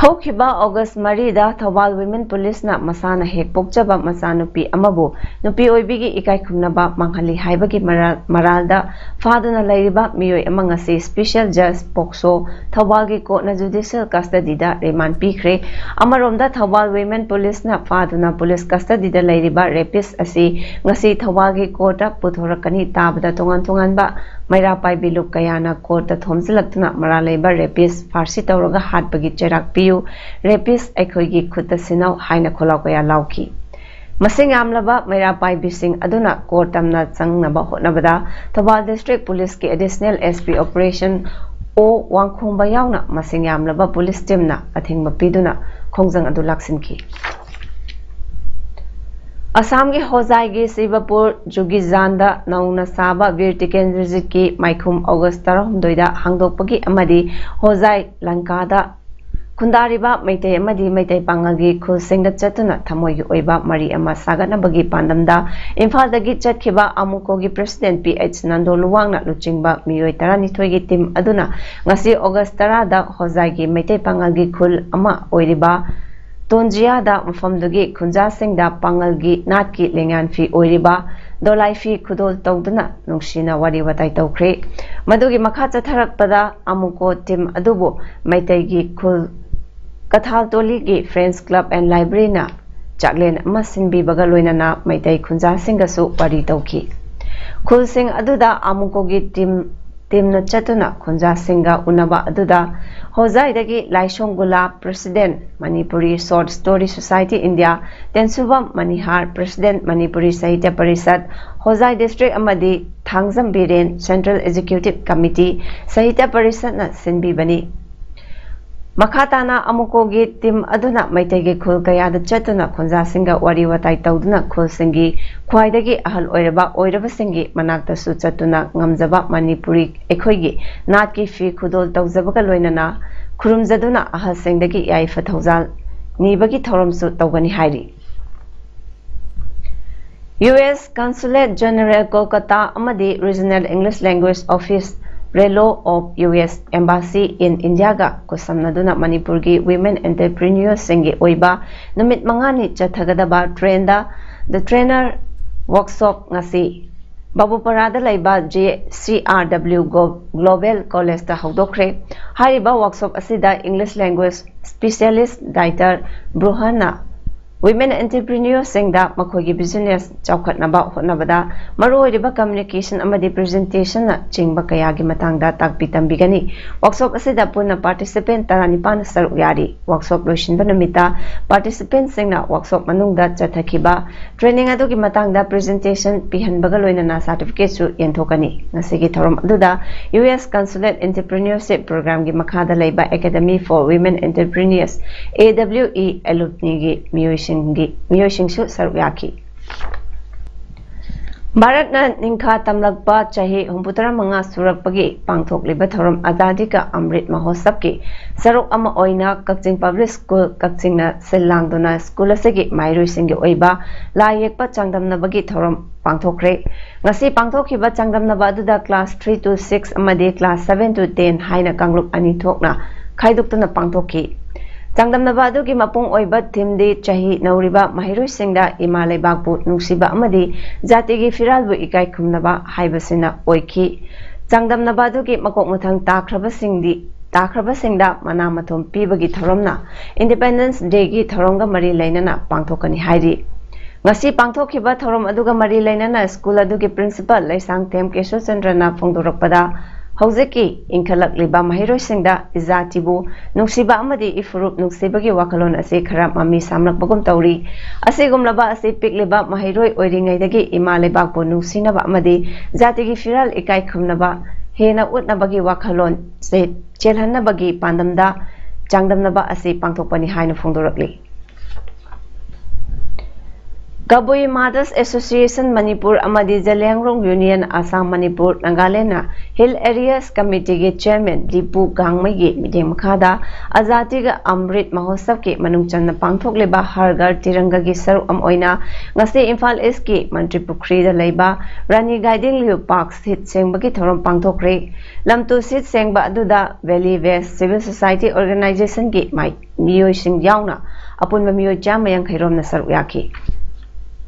ꯍꯧꯈꯤꯕ ꯑꯣꯒꯁ ꯃꯔꯤꯗ ꯊꯧꯕꯥꯜ ꯋꯤꯃꯦꯟ ꯄꯨꯂꯤꯁꯅ ꯃꯁꯥꯅ ꯍꯦꯛ ꯄꯣꯛꯆꯕ ꯃꯆꯥꯅꯨꯄꯤ ꯑꯃꯕꯨ ꯅꯨꯄꯤ ꯑꯣꯏꯕꯤꯒꯤ ꯏꯀꯥꯏ ꯈꯨꯝꯅꯕ ꯃꯥꯡꯍꯜꯂꯤ ꯍꯥꯏꯕꯒꯤ ꯃꯔꯥꯜ-, ꯃꯔꯥꯜꯗ ꯐꯥꯗꯨꯅ ꯂꯩꯔꯤꯕ ꯃꯤꯑꯣꯏ ꯑꯃ ꯉꯁꯤ ꯁ꯭ꯄꯤꯁꯦꯜ ꯖꯖ ꯄꯣꯛꯁꯣ ꯊꯧꯕꯥꯜꯒꯤ ꯀꯣꯔꯠꯅ ꯖꯨꯗꯤꯁꯤꯌꯦꯜ ꯀꯁꯇꯗꯤꯗ ꯔꯤꯃꯥꯟ ꯄꯤꯈ꯭ꯔꯦ꯫ ꯑꯃꯔꯣꯝꯗ ꯊꯧꯕꯥꯜ ꯋꯤꯃꯦꯟ ꯄꯨꯂꯤꯁꯅ ꯐꯥꯗꯨꯅ ꯄꯨꯂꯤꯁ ꯀꯁꯇꯗꯤꯗ ꯂꯩꯔꯤꯕ ꯔꯦꯄꯤꯁ ꯑꯁꯤ ꯉꯁꯤ ꯊꯧꯕꯥꯜꯒꯤ ꯀꯣꯔꯠꯇ ꯄꯨꯊꯣꯔꯛꯀꯅꯤ꯫ ꯇꯥꯕꯗ ꯇꯣꯉꯥꯟ ꯇꯣꯉꯥꯟꯕ ꯃꯩꯔꯥ ꯄꯥꯏꯕꯤ ꯂꯨꯞ ꯀꯌꯥꯅ ꯀꯣꯔꯠꯇ ꯊꯣꯝꯖꯤꯜꯂꯛꯇꯨꯅ ꯃꯔꯥꯜ ꯂꯩꯕ ꯔꯦꯄꯤꯁ ꯐꯥꯔꯁꯤ ꯇꯧꯔꯒ ꯍꯥꯠꯄꯒꯤ ꯆꯩꯔꯥꯛ ꯄꯤꯌꯨ, ꯔꯦꯄꯤꯁ ꯑꯩꯈꯣꯏꯒꯤ ꯈꯨꯠꯇ ꯁꯤꯟꯅꯧ ꯍꯥꯏꯅ ꯈꯣꯜꯂꯥꯎ ꯀꯌꯥ ꯂꯥꯎꯈꯤ꯫ ꯃꯁꯤꯡ ꯌꯥꯝꯂꯕ ꯃꯩꯔꯥ ꯄꯥꯏꯕꯤꯁꯤꯡ ꯑꯗꯨꯅ ꯀꯣꯔꯠ ꯇꯝꯅ ꯆꯪꯅꯕ ꯍꯣꯠꯅꯕꯗ ꯊꯧꯕꯥꯜ ꯗꯤꯁꯇ꯭ꯔꯤꯛ ꯄꯨꯂꯤꯁꯀꯤ ꯑꯦꯗꯤꯁꯅꯦꯜ ꯑꯦꯁ ꯄꯤ ꯑꯣꯄꯔꯦꯁꯟ ꯑꯣ ꯋꯥꯡꯈꯣꯡꯕ ꯌꯥꯎꯅ ꯃꯁꯤꯡ ꯌꯥꯝꯂꯕ ꯄꯨꯂꯤꯁ ꯇꯤꯝꯅ ꯑꯊꯤꯡꯕ ꯄꯤꯗꯨꯅ ꯈꯣꯡꯖꯪ ꯑꯗꯨ ꯂꯥꯛꯁꯤꯟꯈꯤ꯫ ꯑꯁꯥꯝꯒꯤ ꯍꯣꯖꯥꯏꯒꯤ ꯁꯤꯕꯄꯨꯔ ꯖꯨꯒꯤꯖꯥꯟꯗ ꯅꯧꯅ ꯁꯥꯕ ꯕꯤꯔ ꯇꯤꯀꯦꯟꯗ꯭ꯔꯖꯤꯠꯀꯤ ꯃꯥꯏꯈꯨꯝ ꯑꯣꯒꯁ ꯇꯔꯥꯍꯨꯝꯗꯣꯏꯗ ꯍꯥꯡꯗꯣꯛꯄꯒꯤ ꯑꯃꯗꯤ ꯍꯣꯖꯥꯏ ꯂꯪꯀꯥꯗ ꯈꯨꯟꯗꯥꯔꯤꯕ ꯃꯩꯇꯩ ꯑꯃꯗꯤ ꯃꯩꯇꯩ ꯄꯥꯉꯜꯒꯤ ꯈꯨꯜꯁꯤꯡꯗ ꯆꯠꯇꯨꯅ ꯊꯃꯣꯏꯒꯤ ꯑꯣꯏꯕ ꯃꯔꯤ ꯑꯃ ꯁꯥꯒꯠꯅꯕꯒꯤ ꯄꯥꯟꯗꯝꯗ ꯏꯝꯐꯥꯜꯗꯒꯤ ꯆꯠꯈꯤꯕ ꯑꯃꯨꯀꯣꯒꯤ ꯄ꯭ꯔꯁꯤꯗꯦꯟꯠ ꯄꯤ ꯑꯩꯆ ꯅꯟꯗꯣ ꯂꯨꯋꯥꯡꯅ ꯂꯨꯆꯤꯡꯕ ꯃꯤꯑꯣꯏ ꯇꯔꯥꯅꯤꯊꯣꯏꯒꯤ ꯇꯤꯝ ꯑꯗꯨꯅ ꯉꯁꯤ ꯑꯣꯒꯁ ꯇꯔꯥꯗ ꯍꯣꯖꯥꯏꯒꯤ ꯃꯩꯇꯩ ꯄꯥꯉꯜꯒꯤ ꯈꯨꯜ ꯑꯃ ꯑꯣꯏꯔꯤꯕ ꯇꯣꯟꯖꯤꯌꯥꯗ ꯃꯐꯝꯗꯨꯒꯤ ꯈꯨꯟꯖꯥꯁꯤꯡꯗ ꯄꯥꯉꯜꯒꯤ ꯅꯥꯠꯀꯤ ꯂꯦꯡꯌꯥꯟ ꯐꯤ ꯑꯣꯏꯔꯤꯕ ꯗꯣꯂꯥꯏ ꯐꯤ ꯈꯨꯗꯣꯜ ꯇꯧꯗꯨꯅ ꯅꯨꯡꯁꯤꯅ ꯋꯥꯔꯤ ꯋꯥꯇꯥꯏ ꯇꯧꯈ꯭ꯔꯦ꯫ ꯃꯗꯨꯒꯤ ꯃꯈꯥ ꯆꯠꯊꯔꯛꯄꯗ ꯑꯃꯨꯀꯣ ꯇꯤꯝ ꯑꯗꯨꯕꯨ ꯃꯩꯇꯩꯒꯤ ꯈꯨꯜ ꯀꯊꯥꯜ ꯇꯣꯂꯤꯒꯤ ꯐ꯭ꯔꯦꯟꯁ ꯀ꯭ꯂꯕ ꯑꯦꯟ ꯂꯥꯏꯕ꯭ꯔꯦꯔꯤꯅ ꯆꯥꯛꯂꯦꯟ ꯑꯃ ꯁꯤꯟꯕꯤꯕꯒ ꯂꯣꯏꯅꯅ ꯃꯩꯇꯩ ꯈꯨꯟꯖꯥꯁꯤꯡꯒꯁꯨ ꯋꯥꯔꯤ ꯇꯧꯈꯤ꯫ ꯈꯨꯜꯁꯤꯡ ꯑꯗꯨꯗ ꯑꯃꯨꯀꯣꯒꯤ ꯇꯤꯝ, ꯇꯤꯝꯅ ꯆꯠꯇꯨꯅ ꯈꯨꯟꯖꯥꯁꯤꯡꯒ ꯎꯅꯕ ꯑꯗꯨꯗ ꯍꯣꯖꯥꯏꯗꯒꯤ Laisong Gula, president, Manipuri short story society India, Tensubam Manihar, president, Manipuri Sahitya Parishad, Hojai district ꯑꯃꯗꯤ Thangjam Biren, central executive committee, Sahitya ꯄꯔꯤꯁꯠꯅ ꯁꯤꯟꯕꯤꯕꯅꯤ꯫ ꯃꯈꯥ ꯇꯥꯅ ꯑꯃꯨꯀꯣꯒꯤ ꯇꯤꯝ ꯑꯗꯨꯅ ꯃꯩꯇꯩꯒꯤ ꯈꯨꯜ ꯀꯌꯥꯗ ꯆꯠꯇꯨꯅ ꯈꯨꯟꯖꯥꯁꯤꯡꯒ ꯋꯥꯔꯤ ꯋꯥꯇꯥꯏ ꯇꯧꯗꯨꯅ ꯈꯨꯜꯁꯤꯡꯒꯤ ꯈ꯭ꯋꯥꯏꯗꯒꯤ ꯑꯍꯜ ꯑꯣꯏꯔꯕ ꯑꯣꯏꯔꯕꯁꯤꯡꯒꯤ ꯃꯅꯥꯛꯇꯁꯨ ꯆꯠꯇꯨꯅ ꯉꯝꯖꯕ ꯃꯅꯤꯄꯨꯔꯤ ꯑꯩꯈꯣꯏꯒꯤ ꯅꯥꯠꯀꯤ ꯐꯤ ꯈꯨꯗꯣꯜ ꯇꯧꯖꯕꯒ ꯂꯣꯏꯅꯅ ꯈꯨꯔꯨꯝꯖꯗꯨꯅ ꯑꯍꯜꯁꯤꯡꯗꯒꯤ ꯌꯥꯏꯐ ꯊꯧꯖꯥꯜ ꯅꯤꯕꯒꯤ ꯊꯧꯔꯝꯁꯨ ꯇꯧꯒꯅꯤ ꯍꯥꯏꯔꯤ꯫ U S Consulate General Kolkata ꯑꯃꯗꯤ Regional English Language Office Relo of U S Embassy in Indiaꯒ ꯈꯨꯠꯁꯝꯅꯗꯨꯅ ꯃꯅꯤꯄꯨꯔꯒꯤ women entrepreneurꯁꯤꯡꯒꯤ ꯑꯣꯏꯕ ꯅꯨꯃꯤꯠ ꯃꯉꯥꯅꯤ ꯆꯠꯊꯒꯗꯕ train the trainer workshop ꯉꯁꯤ ꯕꯥꯕꯨꯄꯥꯔꯥꯗ ꯂꯩꯕ J C R W Global Collegeꯇ ꯍꯧꯗꯣꯛꯈ꯭ꯔꯦ꯫ ꯍꯥꯏꯔꯤꯕ workshop ꯑꯁꯤꯗ English language specialist Dieter Brunnerꯅ women entrepreneurꯁꯤꯡꯗ ꯃꯈꯣꯏꯒꯤ business ꯆꯥꯎꯈꯠꯅꯕ ꯍꯣꯠꯅꯕꯗ ꯃꯔꯨꯑꯣꯏꯔꯤꯕ communication ꯑꯃꯗꯤ presentationꯅ ꯆꯤꯡꯕ ꯀꯌꯥꯒꯤ ꯃꯇꯥꯡꯗ ꯇꯥꯛꯄꯤ ꯇꯝꯕꯤꯒꯅꯤ꯫ Workshop ꯑꯁꯤꯗ ꯄꯨꯟꯅ participant ꯇꯔꯥꯅꯤꯄꯥꯟ ꯁꯔꯨꯛ ꯌꯥꯔꯤ꯫ Workshop ꯂꯣꯏꯁꯤꯟꯕ ꯅꯨꯃꯤꯠꯇ participantꯁꯤꯡꯅ workshop ꯃꯅꯨꯡꯗ ꯆꯠꯊꯈꯤꯕ training ꯑꯗꯨꯒꯤ ꯃꯇꯥꯡꯗ presentation ꯄꯤꯍꯟꯕꯒ ꯂꯣꯏꯅꯅ certificateꯁꯨ ꯌꯦꯟꯊꯣꯛꯀꯅꯤ꯫ ꯉꯁꯤꯒꯤ ꯊꯧꯔꯝ ꯑꯗꯨꯗ U S Consulate Entrepreneurship Programꯒꯤ ꯃꯈꯥꯗ ꯂꯩꯕ Academy for Women Entrepreneurs, A W E alumniꯒꯤ ꯃꯤꯑꯣꯏꯁꯤꯡꯒꯤ ꯃꯤꯑꯣꯏꯁꯤꯡꯁꯨ ꯁꯔꯨꯛ ꯌꯥꯈꯤ꯫ ꯚꯥꯔꯠꯅ ꯅꯤꯡꯈꯥ ꯇꯝꯂꯛꯄ ꯆꯍꯤ ꯍꯨꯝꯐꯨꯇꯔꯥ ꯃꯉꯥ ꯁꯨꯔꯛꯄꯒꯤ ꯄꯥꯡꯊꯣꯛꯂꯤꯕ ꯊꯧꯔꯝ ꯑꯖꯥꯗꯤ ꯀꯥ ꯑꯃ꯭ꯔꯤꯠ ꯃꯍꯣꯠꯁꯕꯀꯤ ꯁꯔꯨꯛ ꯑꯃ ꯑꯣꯏꯅ ꯀꯛꯆꯤꯡ Public School ꯀꯛꯆꯤꯡꯅ ꯁꯤꯜ ꯂꯥꯡꯗꯨꯅ school ꯑꯁꯤꯒꯤ ꯃꯍꯩꯔꯣꯏꯁꯤꯡꯒꯤ ꯑꯣꯏꯕ ꯂꯥꯏ ꯌꯦꯛꯄ ꯆꯥꯡꯗꯝꯅꯕꯒꯤ ꯊꯧꯔꯝ ꯄꯥꯡꯊꯣꯛꯈ꯭ꯔꯦ꯫ ꯉꯁꯤ ꯄꯥꯡꯊꯣꯛꯈꯤꯕ ꯆꯥꯡꯗꯝꯅꯕ ꯑꯗꯨꯗ class three to six ꯑꯃꯗꯤ class seven to ten ꯍꯥꯏꯅ ꯀꯥꯡꯂꯨꯞ ꯑꯅꯤ ꯊꯣꯛꯅ ꯈꯥꯏꯗꯣꯛꯇꯨꯅ ꯄꯥꯡꯊꯣꯛꯈꯤ꯫ ꯆꯥꯡꯗꯝꯅꯕ ꯑꯗꯨꯒꯤ ꯃꯄꯨꯡ ꯑꯣꯏꯕ themeꯗꯤ ꯆꯍꯤ ꯅꯧꯔꯤꯕ ꯃꯍꯩꯔꯣꯏꯁꯤꯡꯗ ꯏꯃꯥ ꯂꯩꯕꯥꯛꯄꯨ ꯅꯨꯡꯁꯤꯕ ꯑꯃꯗꯤ ꯖꯥꯇꯤꯒꯤ ꯐꯤꯔꯥꯜꯕꯨ ꯏꯀꯥꯏ ꯈꯨꯝꯅꯕ ꯍꯥꯏꯕꯁꯤꯅ ꯑꯣꯏꯈꯤ꯫ ꯆꯥꯡꯗꯝꯅꯕ ꯑꯗꯨꯒꯤ ꯃꯀꯣꯛ ꯃꯊꯪ ꯇꯥꯈ꯭ꯔꯕꯁꯤꯡꯗꯤ ꯇꯥꯈ꯭ꯔꯕꯁꯤꯡꯗ ꯃꯅꯥ ꯃꯊꯨꯝ ꯄꯤꯕꯒꯤ ꯊꯧꯔꯝꯅ Independence Dayꯒꯤ ꯊꯧꯔꯝꯒ ꯃꯔꯤ ꯂꯩꯅꯅ ꯄꯥꯡꯊꯣꯛꯀꯅꯤ ꯍꯥꯏꯔꯤ꯫ ꯉꯁꯤ ꯄꯥꯡꯊꯣꯛꯈꯤꯕ ꯊꯧꯔꯝ ꯑꯗꯨꯒ ꯃꯔꯤ ꯂꯩꯅꯅ school ꯑꯗꯨꯒꯤ principal ꯂꯩꯁꯥꯡꯊꯦꯝ ꯀꯦꯁꯣꯆꯟꯗ꯭ꯔꯅ ꯐꯣꯡꯗꯣꯔꯛꯄꯗ, ꯍꯧꯖꯤꯛꯀꯤ ꯏꯟꯈꯠꯂꯛꯂꯤꯕ ꯃꯍꯩꯔꯣꯏꯁꯤꯡꯗ ꯏꯖꯥꯇꯤꯕꯨ ꯅꯨꯡꯁꯤꯕ ꯑꯃꯗꯤ ꯏꯐꯨꯔꯨꯞ ꯅꯨꯡꯁꯤꯕꯒꯤ ꯋꯥꯈꯜꯂꯣꯟ ꯑꯁꯤ ꯈꯔ ꯃꯃꯤ ꯁꯥꯝꯂꯛꯄꯒꯨꯝ ꯇꯧꯔꯤ꯫ ꯑꯁꯤꯒꯨꯝꯂꯕ ꯑꯁꯤ ꯄꯤꯛꯂꯤꯕ ꯃꯍꯩꯔꯣꯏ ꯑꯣꯏꯔꯤꯉꯩꯗꯒꯤ ꯏꯃꯥ ꯂꯩꯕꯥꯛꯄꯨ ꯅꯨꯡꯁꯤꯅꯕ ꯑꯃꯗꯤ ꯖꯥꯇꯤꯒꯤ ꯐꯤꯔꯥꯜ ꯏꯀꯥꯏ ꯈꯨꯝꯅꯕ ꯍꯦꯟꯅ ꯎꯠꯅꯕꯒꯤ ꯋꯥꯈꯜꯂꯣꯟ ꯆꯦ-, ꯆꯦꯜꯍꯟꯅꯕꯒꯤ ꯄꯥꯟꯗꯝꯗ ꯆꯥꯡꯗꯝꯅꯕ ꯑꯁꯤ ꯄꯥꯡꯊꯣꯛꯄꯅꯤ ꯍꯥꯏꯅ ꯐꯣꯡꯗꯣꯔꯛꯂꯤ꯫ ꯀꯕꯨꯏ Mothers Association Manipur ꯑꯃꯗꯤ Zeliangrong Union Assam Manipur Nagaland ꯅ Hill Areas Committee ꯒꯤ Chairman ꯗꯤꯄꯨ ꯒꯥꯡꯃꯩꯒꯤ ꯃꯤꯠꯌꯦꯡ ꯃꯈꯥꯗ ꯑꯖꯥꯗꯤ ꯀ ꯑꯃ꯭ꯔꯤꯠ ꯃꯍꯣꯠꯁꯕ ꯀꯤ ꯃꯅꯨꯡ ꯆꯟꯅ ꯄꯥꯡꯊꯣꯛꯂꯤꯕ ꯍꯔ ꯘꯔ ꯇꯤꯔꯪꯒꯥ ꯒꯤ ꯁꯔꯨꯛ ꯑꯃ ꯑꯣꯏꯅ ꯉꯁꯤ ꯏꯝꯐꯥꯜ East ꯀꯤ ꯃꯟꯇ꯭ꯔꯤ ꯄꯨꯈ꯭ꯔꯤꯗ ꯂꯩꯕ ꯔꯥꯅꯤ ꯒꯥꯏꯗꯤꯡꯂꯤꯌꯨ Park ꯁꯤꯠ ꯁꯦꯡꯕꯒꯤ ꯊꯧꯔꯝ ꯄꯥꯡꯊꯣꯛꯈ꯭ꯔꯦ꯫ ꯂꯝꯇꯨ ꯁꯤꯠ ꯁꯦꯡꯕ ꯑꯗꯨꯗ Valley West Civil Society Organization ꯒꯤ ꯃꯥꯏ ꯃꯤꯑꯣꯏꯁꯤꯡ ꯌꯥꯎꯅ ꯑꯄꯨꯟꯕ ꯃꯤꯑꯣꯏ ꯆꯥꯝꯃ ꯌꯥꯡꯈꯩ ꯔꯣꯝꯅ ꯁꯔꯨꯛ ꯌꯥꯈꯤ꯫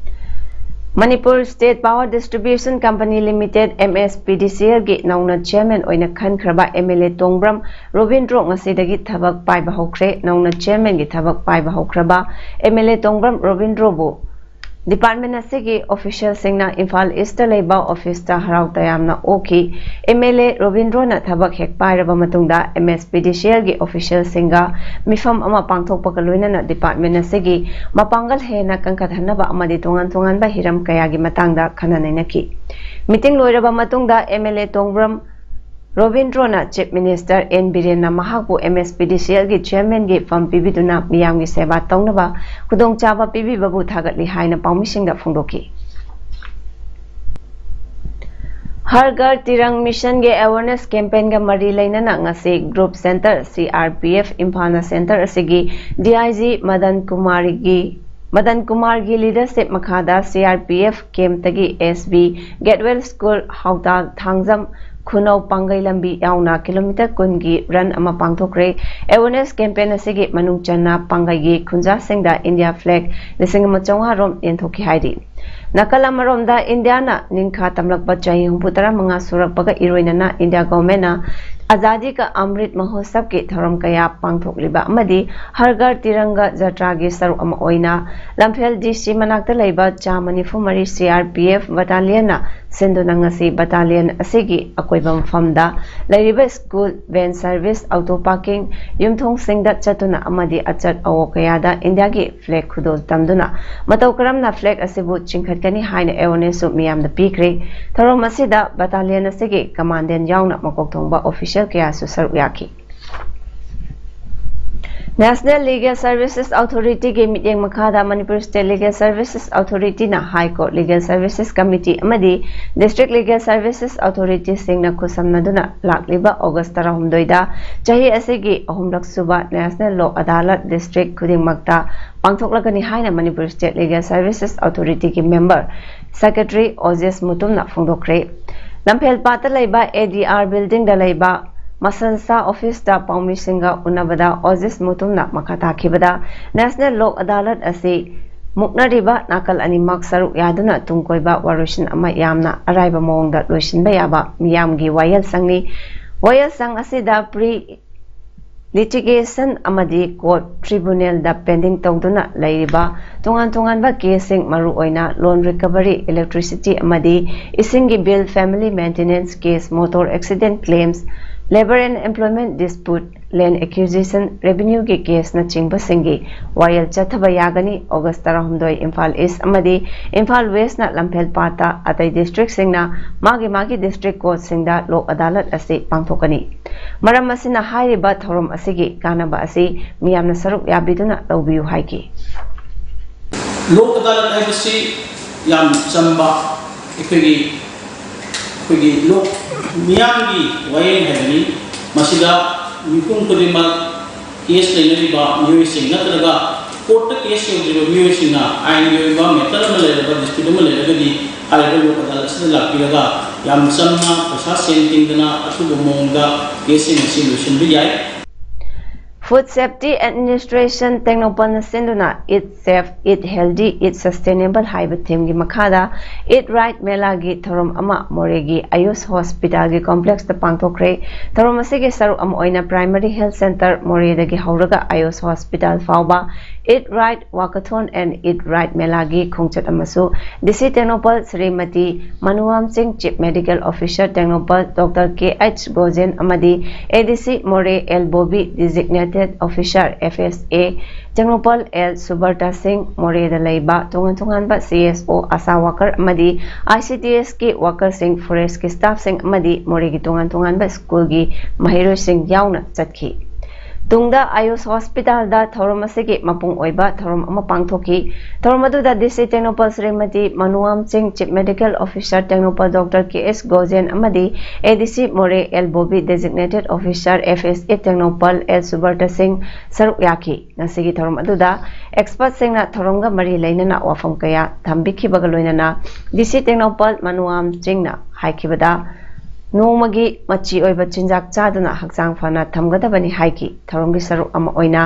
Manipur State Power Distribution Company Limited, M S P D C L ꯒꯤ ꯅꯧꯅ Chairman ꯑꯣꯏꯅ ꯈꯟꯈ꯭ꯔꯕ M L A ꯇꯣꯡꯕ꯭ꯔꯝ ꯔꯣꯕꯤꯟꯗ꯭ꯔꯣ ꯉꯁꯤꯗꯒꯤ ꯊꯕꯛ ꯄꯥꯏꯕ ꯍꯧꯈ꯭ꯔꯦ꯫ ꯅꯧꯅ Chairman ꯒꯤ ꯊꯕꯛ ꯄꯥꯏꯕ ꯍꯧꯈ꯭ꯔꯕ M L A Tongbram ꯔꯣꯕꯤꯟꯗ꯭ꯔꯣꯕꯨ Department ꯑꯁꯤꯒꯤ official ꯁꯤꯡꯅ ꯏꯝꯐꯥꯜ East ꯇ ꯂꯩꯕ office ꯇ ꯍꯔꯥꯎ ꯇꯌꯥꯝꯅ ꯑꯣꯛꯈꯤ꯫ M L A ꯔꯣꯕꯤꯟꯗ꯭ꯔꯣꯅ ꯊꯕꯛ ꯍꯦꯛ ꯄꯥꯏꯔꯕ ꯃꯇꯨꯡꯗ M S P D C L ꯒꯤ official ꯁꯤꯡꯒ ꯃꯤꯐꯝ ꯑꯃ ꯄꯥꯡꯊꯣꯛꯄꯒ ꯂꯣꯏꯅꯅ department ꯑꯁꯤꯒꯤ ꯃꯄꯥꯡꯒꯜ ꯍꯦꯟꯅ ꯀꯟꯈꯠꯍꯟꯅꯕ ꯑꯃꯗꯤ ꯇꯣꯉꯥꯟ ꯇꯣꯉꯥꯟꯕ ꯍꯤꯔꯝ ꯀꯌꯥꯒꯤ ꯃꯇꯥꯡꯗ ꯈꯟꯅ ꯅꯩꯅꯈꯤ꯫ Meeting ꯂꯣꯏꯔꯕ ꯃꯇꯨꯡꯗ M L A Tongbram ꯔꯣꯕꯤꯟꯗ꯭ꯔꯣꯅ Chief Minister N ꯕꯤꯔꯦꯟꯅ ꯃꯍꯥꯛꯄꯨ M S P D C L ꯒꯤ Chairman ꯒꯤ ꯐꯝ ꯄꯤꯕꯤꯗꯨꯅ ꯃꯤꯌꯥꯝꯒꯤ ꯁꯦꯕꯥ ꯇꯧꯅꯕ ꯈꯨꯗꯣꯡꯆꯥꯕ ꯄꯤꯕꯤꯕꯕꯨ ꯊꯥꯒꯠꯂꯤ ꯍꯥꯏꯅ ꯄꯥꯎꯃꯤꯁꯤꯡꯗ ꯐꯣꯡꯗꯣꯛꯈꯤ꯫ ꯍꯔ ꯘꯔ ꯇꯤꯔꯪ Mission ꯒꯤ awareness campaign ꯒ ꯃꯔꯤ ꯂꯩꯅꯅ ꯉꯁꯤ Group Centre C R P F ꯏꯝꯐꯥꯜꯅ centre ꯑꯁꯤꯒꯤ D I G Madan ꯀꯨꯃꯥꯔꯒꯤ Madan ꯀꯨꯃꯥꯔꯒꯤ leadership ꯃꯈꯥꯗ C R P F camp ꯇꯒꯤ S B Gateway School, ꯍꯥꯎꯇꯥ Thangjam, ꯈꯨꯅꯧ ꯄꯥꯡꯒꯩ ꯂꯝꯕꯤ ꯌꯥꯎꯅ kilometre ꯀꯨꯟꯒꯤ run ꯑꯃ ꯄꯥꯡꯊꯣꯛꯈ꯭ꯔꯦ꯫ Awareness campaign ꯑꯁꯤꯒꯤ ꯃꯅꯨꯡ ꯆꯟꯅ ꯄꯥꯡꯒꯩꯒꯤ ꯈꯨꯟꯖꯥꯁꯤꯡꯗ India flag ꯂꯤꯁꯤꯡ ꯑꯃ ꯆꯥꯝꯃꯉꯥ ꯔꯣꯝ ꯌꯦꯟꯊꯣꯛꯈꯤ ꯍꯥꯏꯔꯤ꯫ ꯅꯥꯀꯜ ꯑꯃꯔꯣꯝꯗ, ꯏꯟꯗꯤꯌꯥꯅ ꯅꯤꯡꯈꯥ ꯇꯝꯂꯛꯄ ꯆꯍꯤ ꯍꯨꯝꯐꯨ ꯇꯔꯥ ꯃꯉꯥ ꯁꯨꯔꯛꯄꯒ ꯏꯔꯣꯏꯅꯅ India government ꯅ ꯑꯖꯥꯗꯤ ꯀ ꯑꯃ꯭ꯔꯤꯠ ꯃꯍꯣꯠꯁꯕꯀꯤ ꯊꯧꯔꯝ ꯀꯌꯥ ꯄꯥꯡꯊꯣꯛꯂꯤꯕ ꯑꯃꯗꯤ ꯍꯔ ꯘꯔ ꯇꯤꯔꯪꯒ ꯖꯇ꯭ꯔꯥꯒꯤ ꯁꯔꯨꯛ ꯑꯃ ꯑꯣꯏꯅ ꯂꯝꯐꯦꯜ D C ꯃꯅꯥꯛꯇ ꯂꯩꯕ ꯆꯥꯝꯃ ꯅꯤꯐꯨ ꯃꯔꯤ C R P F battalion ꯅ ꯁꯤꯟꯗꯨꯅ ꯉꯁꯤ battalion ꯑꯁꯤꯒꯤ ꯑꯀꯣꯏꯕ ꯃꯐꯝꯗ ꯂꯩꯔꯤꯕ school, van service, auto parking, ꯌꯨꯝꯊꯣꯡꯁꯤꯡꯗ ꯆꯠꯇꯨꯅ ꯑꯃꯗꯤ ꯑꯆꯠ ꯑꯋꯣꯛ ꯀꯌꯥꯗ ꯏꯟꯗꯤꯌꯥꯒꯤ flag ꯈꯨꯗꯣꯜ ꯇꯝꯗꯨꯅ ꯃꯇꯧ ꯀꯔꯝꯅ flag ꯑꯁꯤꯕꯨ ꯆꯤꯡꯈꯠꯀꯅꯤ ꯍꯥꯏꯅ awareness ꯁꯨ ꯃꯤꯌꯥꯝꯗ ꯄꯤꯈ꯭ꯔꯦ꯫ ꯊꯧꯔꯝ ꯑꯁꯤꯗ battalion ꯑꯁꯤꯒꯤ commandant ꯌꯥꯎꯅ ꯃꯀꯣꯛ ꯊꯣꯡꯕ official ꯀꯌꯥꯁꯨ ꯁꯔꯨꯛ ꯌꯥꯈꯤ꯫ National Legal Services Authority ꯒꯤ ꯃꯤꯠꯌꯦꯡ ꯃꯈꯥꯗ Manipur State Legal Services Authority ꯅ High Court Legal Services Committee ꯑꯃꯗꯤ District Legal Services Authority ꯁꯤꯡꯅ ꯈꯨꯠꯁꯝꯅꯗꯨꯅ ꯂꯥꯛꯂꯤꯕ August ꯇꯔꯥꯍꯨꯝꯗꯣꯏꯗ ꯆꯍꯤ ꯑꯁꯤꯒꯤ ꯑꯍꯨꯝꯂꯛ ꯁꯨꯕ National Lok Adalat District ꯈꯨꯗꯤꯡꯃꯛꯇ ꯄꯥꯡꯊꯣꯛꯂꯒꯅꯤ ꯍꯥꯏꯅ Manipur State Legal Services Authority ꯒꯤ member Secretary ꯑꯣꯖꯦꯁ ꯃꯨꯇꯨꯝꯅ ꯐꯣꯡꯗꯣꯛꯈ꯭ꯔꯦ꯫ ꯂꯝꯐꯦꯜ ꯄꯥꯠꯇ ꯂꯩꯕ A D R building ꯗ ꯂꯩꯕ ꯃꯁꯟꯁꯥ office ꯇ ꯄꯥꯎꯃꯤꯁꯤꯡꯒ ꯎꯅꯕꯗ ꯑꯣꯖꯦꯁ ꯃꯨꯇꯨꯝꯅ ꯃꯈꯥ ꯇꯥꯈꯤꯕꯗ, National Lok Adalat ꯑꯁꯤ ꯃꯨꯛꯅꯔꯤꯕ ꯅꯥꯀꯜ ꯑꯅꯤꯃꯛ ꯁꯔꯨꯛ ꯌꯥꯗꯨꯅ ꯇꯨꯡ ꯀꯣꯏꯕ ꯋꯥꯔꯣꯏꯁꯤꯟ ꯑꯃ ꯌꯥꯝꯅ ꯑꯔꯥꯏꯕ ꯃꯑꯣꯡꯗ ꯂꯣꯏꯁꯤꯟꯕ ꯌꯥꯕ ꯃꯤꯌꯥꯝꯒꯤ ꯋꯥꯌꯦꯜꯁꯪꯅꯤ꯫ ꯋꯥꯌꯦꯜꯁꯪ ꯑꯁꯤꯗ pre litigation ꯑꯃꯗꯤ court tribunal ꯗ pending ꯇꯧꯗꯨꯅ ꯂꯩꯔꯤꯕ ꯇꯣꯉꯥꯟ ꯇꯣꯉꯥꯟꯕ case ꯁꯤꯡ, ꯃꯔꯨꯑꯣꯏꯅ loan recovery, electricity ꯑꯃꯗꯤ ꯏꯁꯤꯡꯒꯤ bill, family maintenance case, motor accident claims, labour and employment dispute, land acquisition, revenue ꯒꯤ case ꯅꯆꯤꯡꯕꯁꯤꯡꯒꯤ ꯋꯥꯌꯦꯜ ꯆꯠꯊꯕ ꯌꯥꯒꯅꯤ꯫ August ꯇꯔꯥꯍꯨꯝꯗꯣꯏ ꯏꯝꯐꯥꯜ East ꯑꯃꯗꯤ ꯏꯝꯐꯥꯜ West ꯅ ꯂꯝꯐꯦꯜ ꯄꯥꯠꯇ, ꯑꯇꯩ district ꯁꯤꯡꯅ ꯃꯥꯒꯤ ꯃꯥꯒꯤ district court ꯁꯤꯡꯗ ꯂꯣꯛ ꯑꯗꯥꯂꯠ ꯑꯁꯤ ꯄꯥꯡꯊꯣꯛꯀꯅꯤ꯫ ꯃꯔꯝ ꯑꯁꯤꯅ ꯍꯥꯏꯔꯤꯕ ꯊꯧꯔꯝ ꯑꯁꯤꯒꯤ ꯀꯥꯟꯅꯕ ꯑꯁꯤ ꯃꯤꯌꯥꯝꯅ ꯁꯔꯨꯛ ꯌꯥꯕꯤꯗꯨꯅ ꯂꯧꯕꯤꯌꯨ ꯍꯥꯏꯈꯤ꯫ ꯂꯣꯛ ꯑꯗꯥꯂꯠ ꯍꯥꯏꯕꯁꯤ ꯌꯥꯝ ꯆꯝꯕ ꯑꯩꯈꯣꯏꯒꯤ, ꯑꯩꯈꯣꯏꯒꯤ ꯂꯣꯛ, ꯃꯤꯌꯥꯝꯒꯤ ꯋꯥꯌꯦꯜ ꯍꯥꯏꯕꯅꯤ꯫ ꯃꯁꯤꯗ ꯃꯤꯄꯨꯝ ꯈꯨꯗꯤꯡꯃꯛ case ꯂꯩꯅꯔꯤꯕ ꯃꯤꯑꯣꯏꯁꯤꯡ ꯅꯠꯇ꯭ꯔꯒ court ꯇ case ꯌꯧꯗ꯭ꯔꯤꯕ ꯃꯤꯑꯣꯏꯁꯤꯡꯅ ꯑꯥꯏꯟꯒꯤ ꯑꯣꯏꯕ matter ꯑꯃ ꯂꯩꯔꯕ, dispute ꯑꯃ ꯂꯩꯔꯒꯗꯤ ꯍꯥꯏꯔꯤꯕ ꯂꯣꯛ ꯑꯗꯥꯂꯠ ꯑꯁꯤꯗ ꯂꯥꯛꯄꯤꯔꯒ ꯌꯥꯝ ꯆꯝꯅ, ꯄꯩꯁꯥ ꯁꯦꯟ ꯇꯤꯡꯗꯅ ꯑꯊꯨꯕ ꯃꯑꯣꯡꯗ case ꯁꯤꯡ ꯑꯁꯤ ꯂꯣꯏꯁꯤꯟꯕ ꯌꯥꯏ꯫ Food Safety Administration ꯇꯦꯡꯅꯧꯄꯜꯅ ꯁꯤꯟꯗꯨꯅ Eat Safe, Eat Healthy, Eat Sustainable ꯍꯥꯏꯕ theme ꯒꯤ ꯃꯈꯥꯗ Eat Right ꯃꯦꯂꯥꯒꯤ ꯊꯧꯔꯝ ꯑꯃ ꯃꯣꯔꯦꯒꯤ ꯑꯌꯨꯁ ꯍꯣꯁꯄꯤꯇꯥꯜꯒꯤ complex ꯇ ꯄꯥꯡꯊꯣꯛꯈ꯭ꯔꯦ꯫ ꯊꯧꯔꯝ ꯑꯁꯤꯒꯤ ꯁꯔꯨꯛ ꯑꯃ ꯑꯣꯏꯅ Primary Health Centre ꯃꯣꯔꯦꯗꯒꯤ ꯍꯧꯔꯒ ꯑꯌꯨꯁ ꯍꯣꯁꯄꯤꯇꯥꯜ ꯐꯥꯎꯕ Eat Right Walkathon and Eat Right ꯃꯦꯂꯥꯒꯤ ꯈꯣꯡꯆꯠ ꯑꯃꯁꯨ D C ꯇꯦꯡꯅꯧꯄꯜ ꯁ꯭ꯔꯤꯃꯇꯤ ꯃꯅꯨꯋꯥꯝ ꯁꯤꯡ, Chief Medical Officer Tengnoupal Doctor K H ꯒꯣꯖꯦꯟ ꯑꯃꯗꯤ A D C ꯃꯣꯔꯦ L Bobby, Designated Officer F S A Tengnoupal L ꯁꯨꯕꯔꯇꯥ ꯁꯤꯡ, ꯃꯣꯔꯦꯗ ꯂꯩꯕ ꯇꯣꯉꯥꯟ ꯇꯣꯉꯥꯟꯕ C S O, ASHA worker ꯑꯃꯗꯤ I C D S ꯀꯤ worker ꯁꯤꯡ, forest ꯀꯤ staff ꯁꯤꯡ ꯑꯃꯗꯤ ꯃꯣꯔꯦꯒꯤ ꯇꯣꯉꯥꯟ ꯇꯣꯉꯥꯟꯕ school ꯒꯤ ꯃꯍꯩꯔꯣꯏꯁꯤꯡ ꯌꯥꯎꯅ ꯆꯠꯈꯤ꯫ ꯇꯨꯡꯗ ꯑꯌꯨꯁ ꯍꯣꯁꯄꯤꯇꯥꯜꯗ ꯊꯧꯔꯝ ꯑꯁꯤꯒꯤ ꯃꯄꯨꯡ ꯑꯣꯏꯕ ꯊꯧꯔꯝ ꯑꯃ ꯄꯥꯡꯊꯣꯛꯈꯤ꯫ ꯊꯧꯔꯝ ꯑꯗꯨꯗ ꯗꯤ ꯁꯤ Tengnoupal Shrimati Manuam Singh, chief medical officer Tengnoupal doctor K S Gojen ꯑꯃꯗꯤ A D C Moreh L Bobby, designated officer F S A Tengnoupal L Subrata Singh ꯁꯔꯨꯛ ꯌꯥꯈꯤ꯫ ꯉꯁꯤꯒꯤ ꯊꯧꯔꯝ ꯑꯗꯨꯗ ꯑꯦꯛꯁꯄꯔꯠꯁꯤꯡꯅ ꯊꯧꯔꯝꯒ ꯃꯔꯤ ꯂꯩꯅꯅ ꯋꯥꯐꯝ ꯀꯌꯥ ꯊꯝꯕꯤꯈꯤꯕꯒ ꯂꯣꯏꯅꯅ ꯗꯤ ꯁꯤ ꯇꯦꯡꯅꯧꯄꯜ ꯃꯅꯨꯑꯥꯝ ꯁꯤꯡꯅ ꯍꯥꯏꯈꯤꯕꯗ, ꯅꯣꯡꯃꯒꯤ ꯃꯆꯤ ꯑꯣꯏꯕ ꯆꯤꯟꯖꯥꯛ ꯆꯥꯗꯨꯅ ꯍꯛꯆꯥꯡ ꯐꯅ ꯊꯝꯒꯗꯕꯅꯤ ꯍꯥꯏꯈꯤ꯫ ꯊꯧꯔꯝꯒꯤ ꯁꯔꯨꯛ ꯑꯃ ꯑꯣꯏꯅ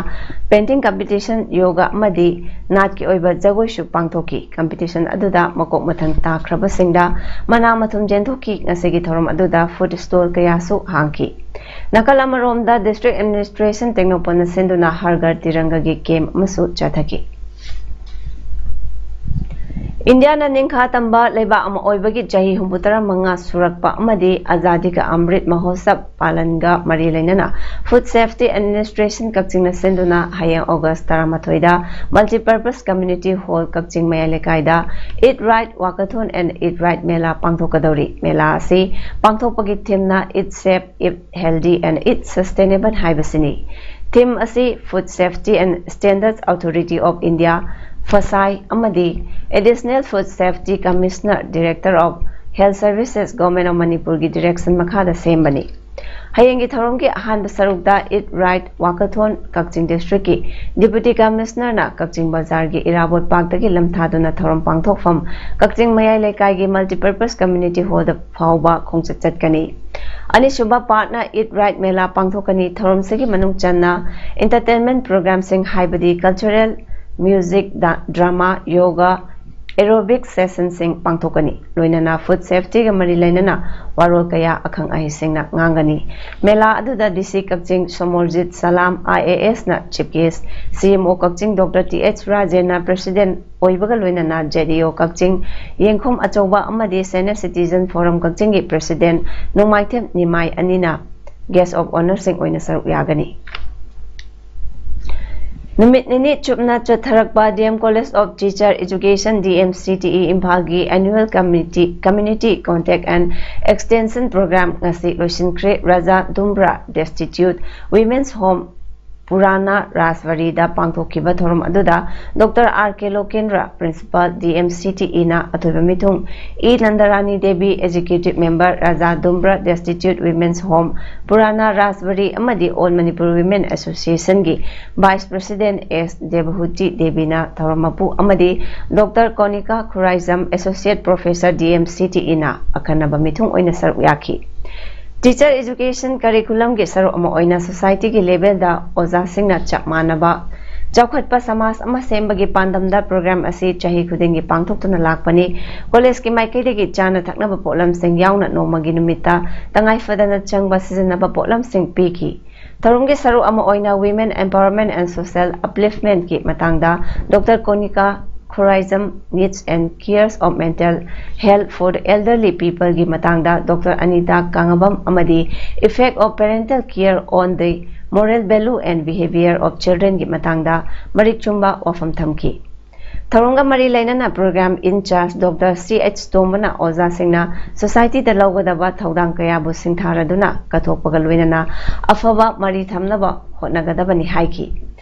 ꯄꯦꯟꯇꯤꯡ ꯀꯝꯄꯤꯇꯤꯁꯟ, ꯌꯣꯒꯥ ꯑꯃꯗꯤ ꯅꯥꯠꯀꯤ ꯑꯣꯏꯕ ꯖꯒꯣꯏꯁꯨ ꯄꯥꯡꯊꯣꯛꯈꯤ꯫ ꯀꯝꯄꯤꯇꯤꯁꯟ ꯑꯗꯨꯗ ꯃꯀꯣꯛ ꯃꯊꯪ ꯇꯥꯈ꯭ꯔꯕꯁꯤꯡꯗ ꯃꯅꯥ ꯃꯊꯨꯝ ꯌꯦꯟꯊꯣꯛꯈꯤ꯫ ꯉꯁꯤꯒꯤ ꯊꯧꯔꯝ ꯑꯗꯨꯗ ꯐꯨꯗ ꯁ꯭ꯇꯣꯜ ꯀꯌꯥꯁꯨ ꯍꯥꯡꯈꯤ꯫ ꯅꯥꯀꯜ ꯑꯃꯔꯣꯝꯗ, ꯗꯤꯁꯇ꯭ꯔꯤꯛ ꯑꯦꯗꯃꯤꯅꯤꯁꯇ꯭ꯔꯦꯁꯟ ꯇꯦꯡꯅꯧꯄꯜꯅ ꯁꯤꯟꯗꯨꯅ ꯍꯔ ꯘꯔ ꯇꯤꯔꯪꯒꯒꯤ ꯀꯦꯝꯞ ꯑꯃꯁꯨ ꯆꯠꯊꯈꯤ꯫ ꯏꯟꯗꯤꯌꯥꯅ ꯅꯤꯡꯈꯥ ꯇꯝꯕ ꯂꯩꯕꯥꯛ ꯑꯃ ꯑꯣꯏꯕꯒꯤ ꯆꯍꯤ ꯍꯨꯝꯐꯨꯇꯔꯥ ꯃꯉꯥ ꯁꯨꯔꯛꯄ ꯑꯃꯗꯤ ꯑꯖꯥꯗꯤ ꯀꯥ ꯑꯃ꯭ꯔꯤꯠ ꯃꯍꯣꯠꯁꯕ ꯄꯥꯂꯟꯒ ꯃꯔꯤ ꯂꯩꯅꯅ ꯐꯨꯗ ꯁꯦꯐꯇꯤ ꯑꯦꯗꯃꯤꯅꯤꯁꯇ꯭ꯔꯦꯁꯟ ꯀꯛꯆꯤꯡꯅ ꯁꯤꯟꯗꯨꯅ ꯍꯌꯦꯡ ꯑꯣꯒꯁ ꯇꯔꯥꯃꯥꯊꯣꯏꯗ Multipurpose Community Hall ꯀꯛꯆꯤꯡ ꯃꯌꯥꯏ ꯂꯩꯀꯥꯏꯗ Eat Right Walkathon and Eat Right Mela ꯄꯥꯡꯊꯣꯛꯀꯗꯧꯔꯤ꯫ ꯃꯦꯂꯥ ꯑꯁꯤ ꯄꯥꯡꯊꯣꯛꯄꯒꯤ ꯊꯤꯝꯅ Eat Safe, Eat Healthy and Eat Sustainable ꯍꯥꯏꯕꯁꯤꯅꯤ꯫ ꯊꯤꯝ ꯑꯁꯤ Food Safety and Standards Authority of India, ꯐꯁꯥꯏ, ꯑꯃꯗꯤ Additional Food Safety Commissioner, Director of Health Services, Government of ꯃꯅꯤꯄꯨꯔꯒꯤ direction ꯃꯈꯥꯗ ꯁꯦꯝꯕꯅꯤ꯫ ꯍꯌꯦꯡꯒꯤ ꯊꯧꯔꯝꯒꯤ ꯑꯍꯥꯟꯕ ꯁꯔꯨꯛꯇ Eat Right Walkathon ꯀꯛꯆꯤꯡ ꯗꯤꯁꯇ꯭ꯔꯤꯛꯀꯤ ꯗꯤꯄꯨꯇꯤ ꯀꯃꯤꯁꯅꯔꯅ ꯀꯛꯆꯤꯡ ꯕꯖꯥꯔꯒꯤ ꯏꯔꯥꯕꯣꯠ ꯄꯥꯔꯛꯇꯒꯤ ꯂꯝꯊꯥꯗꯨꯅ ꯊꯧꯔꯝ ꯄꯥꯡꯊꯣꯛꯐꯝ ꯀꯛꯆꯤꯡ ꯃꯌꯥꯏ ꯂꯩꯀꯥꯏꯒꯤ Multipurpose Community Hallꯗ ꯐꯥꯎꯕ ꯈꯣꯡꯆꯠ ꯆꯠꯀꯅꯤ꯫ ꯑꯅꯤꯁꯨꯕ ꯄꯥꯔꯠꯅ Eat Right ꯃꯦꯂꯥ ꯄꯥꯡꯊꯣꯛꯀꯅꯤ꯫ ꯊꯧꯔꯝꯁꯤꯒꯤ ꯃꯅꯨꯡ ꯆꯟꯅ entertainment programꯁꯤꯡ ꯍꯥꯏꯕꯗꯤ cultural, music, da-, drama, yoga, aerobic sessionꯁꯤꯡ ꯄꯥꯡꯊꯣꯛꯀꯅꯤ꯫ ꯂꯣꯏꯅꯅ food safetyꯒ ꯃꯔꯤ ꯂꯩꯅꯅ ꯋꯥꯔꯣꯜ ꯀꯌꯥ ꯑꯈꯪ ꯑꯍꯩꯁꯤꯡꯅ ꯉꯥꯡꯒꯅꯤ꯫ ꯃꯦꯂꯥ ꯑꯗꯨꯗ ꯗꯤ ꯁꯤ ꯀꯛꯆꯤꯡ ꯁꯣꯃꯣꯔꯖꯤꯠ ꯁꯂꯥꯝ, ꯑꯥꯏ ꯑꯦ ꯑꯦꯁꯅ chief guest, ꯁꯤ ꯑꯦꯝ ꯑꯣ ꯀꯛꯆꯤꯡ ꯗꯣꯛꯇꯔ ꯇꯤ ꯑꯩꯆ ꯔꯥꯖꯦꯟꯅ president ꯑꯣꯏꯕꯒ ꯂꯣꯏꯅꯅ ꯖꯦ ꯗꯤ ꯑꯣ ꯀꯛꯆꯤꯡ, ꯌꯦꯡꯈꯨꯝ ꯑꯆꯧꯕ ꯑꯃꯗꯤ Senior Citizen Forum ꯀꯛꯆꯤꯡꯒꯤ president ꯅꯣꯡꯃꯥꯏꯊꯦꯝ ꯅꯤꯃꯥꯏ ꯑꯅꯤꯅ guest of honourꯁꯤꯡ ꯑꯣꯏꯅ ꯁꯔꯨꯛ ꯌꯥꯒꯅꯤ꯫ ꯅꯨꯃꯤꯠ ꯅꯤꯅꯤ ꯆꯨꯞꯅ ꯆꯠꯊꯔꯛꯄ D M College of Teacher Education, D M C T E, ꯏꯝꯐꯥꯜꯒꯤ annual committee, community contact and extension program ꯉꯁꯤ ꯂꯣꯏꯁꯤꯟꯈ꯭ꯔꯦ꯫ ꯔꯥꯖꯥ ꯗꯨꯝꯕ꯭ꯔꯥ Destitute Women's Home ꯄꯨꯔꯥꯅꯥ ꯔꯥꯖꯕꯥꯔꯤꯗ ꯄꯥꯡꯊꯣꯛꯈꯤꯕ ꯊꯧꯔꯝ ꯑꯗꯨꯗ doctor R K Lokendra, principal, D M C T ꯏꯅ ꯑꯊꯣꯏꯕ ꯃꯤꯊꯨꯡ, E Nandarani Devi, executive member, Raja Dumbra destitute women's home, Purana Rajbari ꯑꯃꯗꯤ ꯑꯣꯜ ꯃꯅꯤꯄꯨꯔ ꯋꯤꯃꯦꯟ ꯑꯦꯁꯣꯁꯤꯌꯦꯁꯟꯒꯤ ꯚꯥꯏꯁ ꯄ꯭ꯔꯦꯁꯤꯗꯦꯟꯠ ꯑꯦꯁ ꯗꯦꯕꯍꯨꯇꯤ ꯗꯦꯕꯤꯅ ꯊꯧꯔꯝ ꯃꯄꯨ ꯑꯃꯗꯤ doctor Konika Khuraijam, associate professor, D M C T ꯏꯅ ꯑꯈꯟꯅꯕ ꯃꯤꯊꯨꯡ ꯑꯣꯏꯅ ꯁꯔꯨꯛ ꯌꯥꯈꯤ꯫ ꯇꯤꯆꯔ ꯑꯦꯖꯨꯀꯦꯁꯟ ꯀꯔꯤꯀꯨꯂꯝꯒꯤ ꯁꯔꯨꯛ ꯑꯃ ꯑꯣꯏꯅ ꯁꯣꯁꯥꯏꯇꯤꯒꯤ ꯂꯦꯚꯦꯜꯗ ꯑꯣꯖꯥꯁꯤꯡꯅ ꯆꯞ ꯃꯥꯟꯅꯕ ꯆꯥꯎꯈꯠꯄ ꯁꯃꯥꯖ ꯑꯃ ꯁꯦꯝꯕꯒꯤ ꯄꯥꯟꯗꯝꯗ ꯄ꯭ꯔꯣꯒ꯭ꯔꯥꯝ ꯑꯁꯤ ꯆꯍꯤ ꯈꯨꯗꯤꯡꯒꯤ ꯄꯥꯡꯊꯣꯛꯇꯨꯅ ꯂꯥꯛꯄꯅꯤ꯫ ꯀꯣꯂꯦꯖꯀꯤ ꯃꯥꯏꯀꯩꯗꯒꯤ ꯆꯥꯅ ꯊꯛꯅꯕ ꯄꯣꯠꯂꯝꯁꯤꯡ ꯌꯥꯎꯅ ꯅꯣꯡꯃꯒꯤ ꯅꯨꯃꯤꯠꯇ ꯇꯉꯥꯏ ꯐꯗꯅ ꯆꯪꯕ ꯁꯤꯖꯤꯟꯅꯕ ꯄꯣꯠꯂꯝꯁꯤꯡ ꯄꯤꯈꯤ꯫ ꯊꯧꯔꯝꯒꯤ ꯁꯔꯨꯛ ꯑꯃ ꯑꯣꯏꯅ Women Empowerment and Social Upliftment ꯀꯤ ꯃꯇꯥꯡꯗ doctor Konika Khuraijam, Needs and Cares of Mental Health for the Elderly People ꯒꯤ ꯃꯇꯥꯡꯗ ꯗꯣꯛꯇꯔ ꯑꯅꯤꯇꯥ ꯀꯥꯡꯉꯕꯝ ꯑꯃꯗꯤ Effect of Parental Care on the Moral Value and Behavior of Children ꯒꯤ ꯃꯇꯥꯡꯗ ꯃꯔꯤꯛ ꯆꯨꯝꯕ ꯋꯥꯐꯝ ꯊꯝꯈꯤ꯫ ꯊꯧꯔꯝꯒ ꯃꯔꯤ ꯂꯩꯅꯅ ꯄ꯭ꯔꯣꯒ꯭ꯔꯥꯝ ꯏꯟꯆꯥꯔꯖ ꯗꯣꯛꯇꯔ ꯁꯤ ꯑꯩꯆ ꯇꯣꯝꯕꯅ ꯑꯣꯖꯥꯁꯤꯡꯅ ꯁꯣꯁꯥꯏꯇꯤꯗ ꯂꯧꯒꯗꯕ ꯊꯧꯗꯥꯡ ꯀꯌꯥꯕꯨ ꯁꯤꯡꯊꯥꯔꯗꯨꯅ ꯀꯠꯊꯣꯛꯄꯒ ꯂꯣꯏꯅꯅ ꯑꯐꯕ ꯃꯔꯤ ꯊꯝꯅꯕ ꯍꯣꯠꯅꯒꯗꯕꯅꯤ ꯍꯥꯏꯈꯤ꯫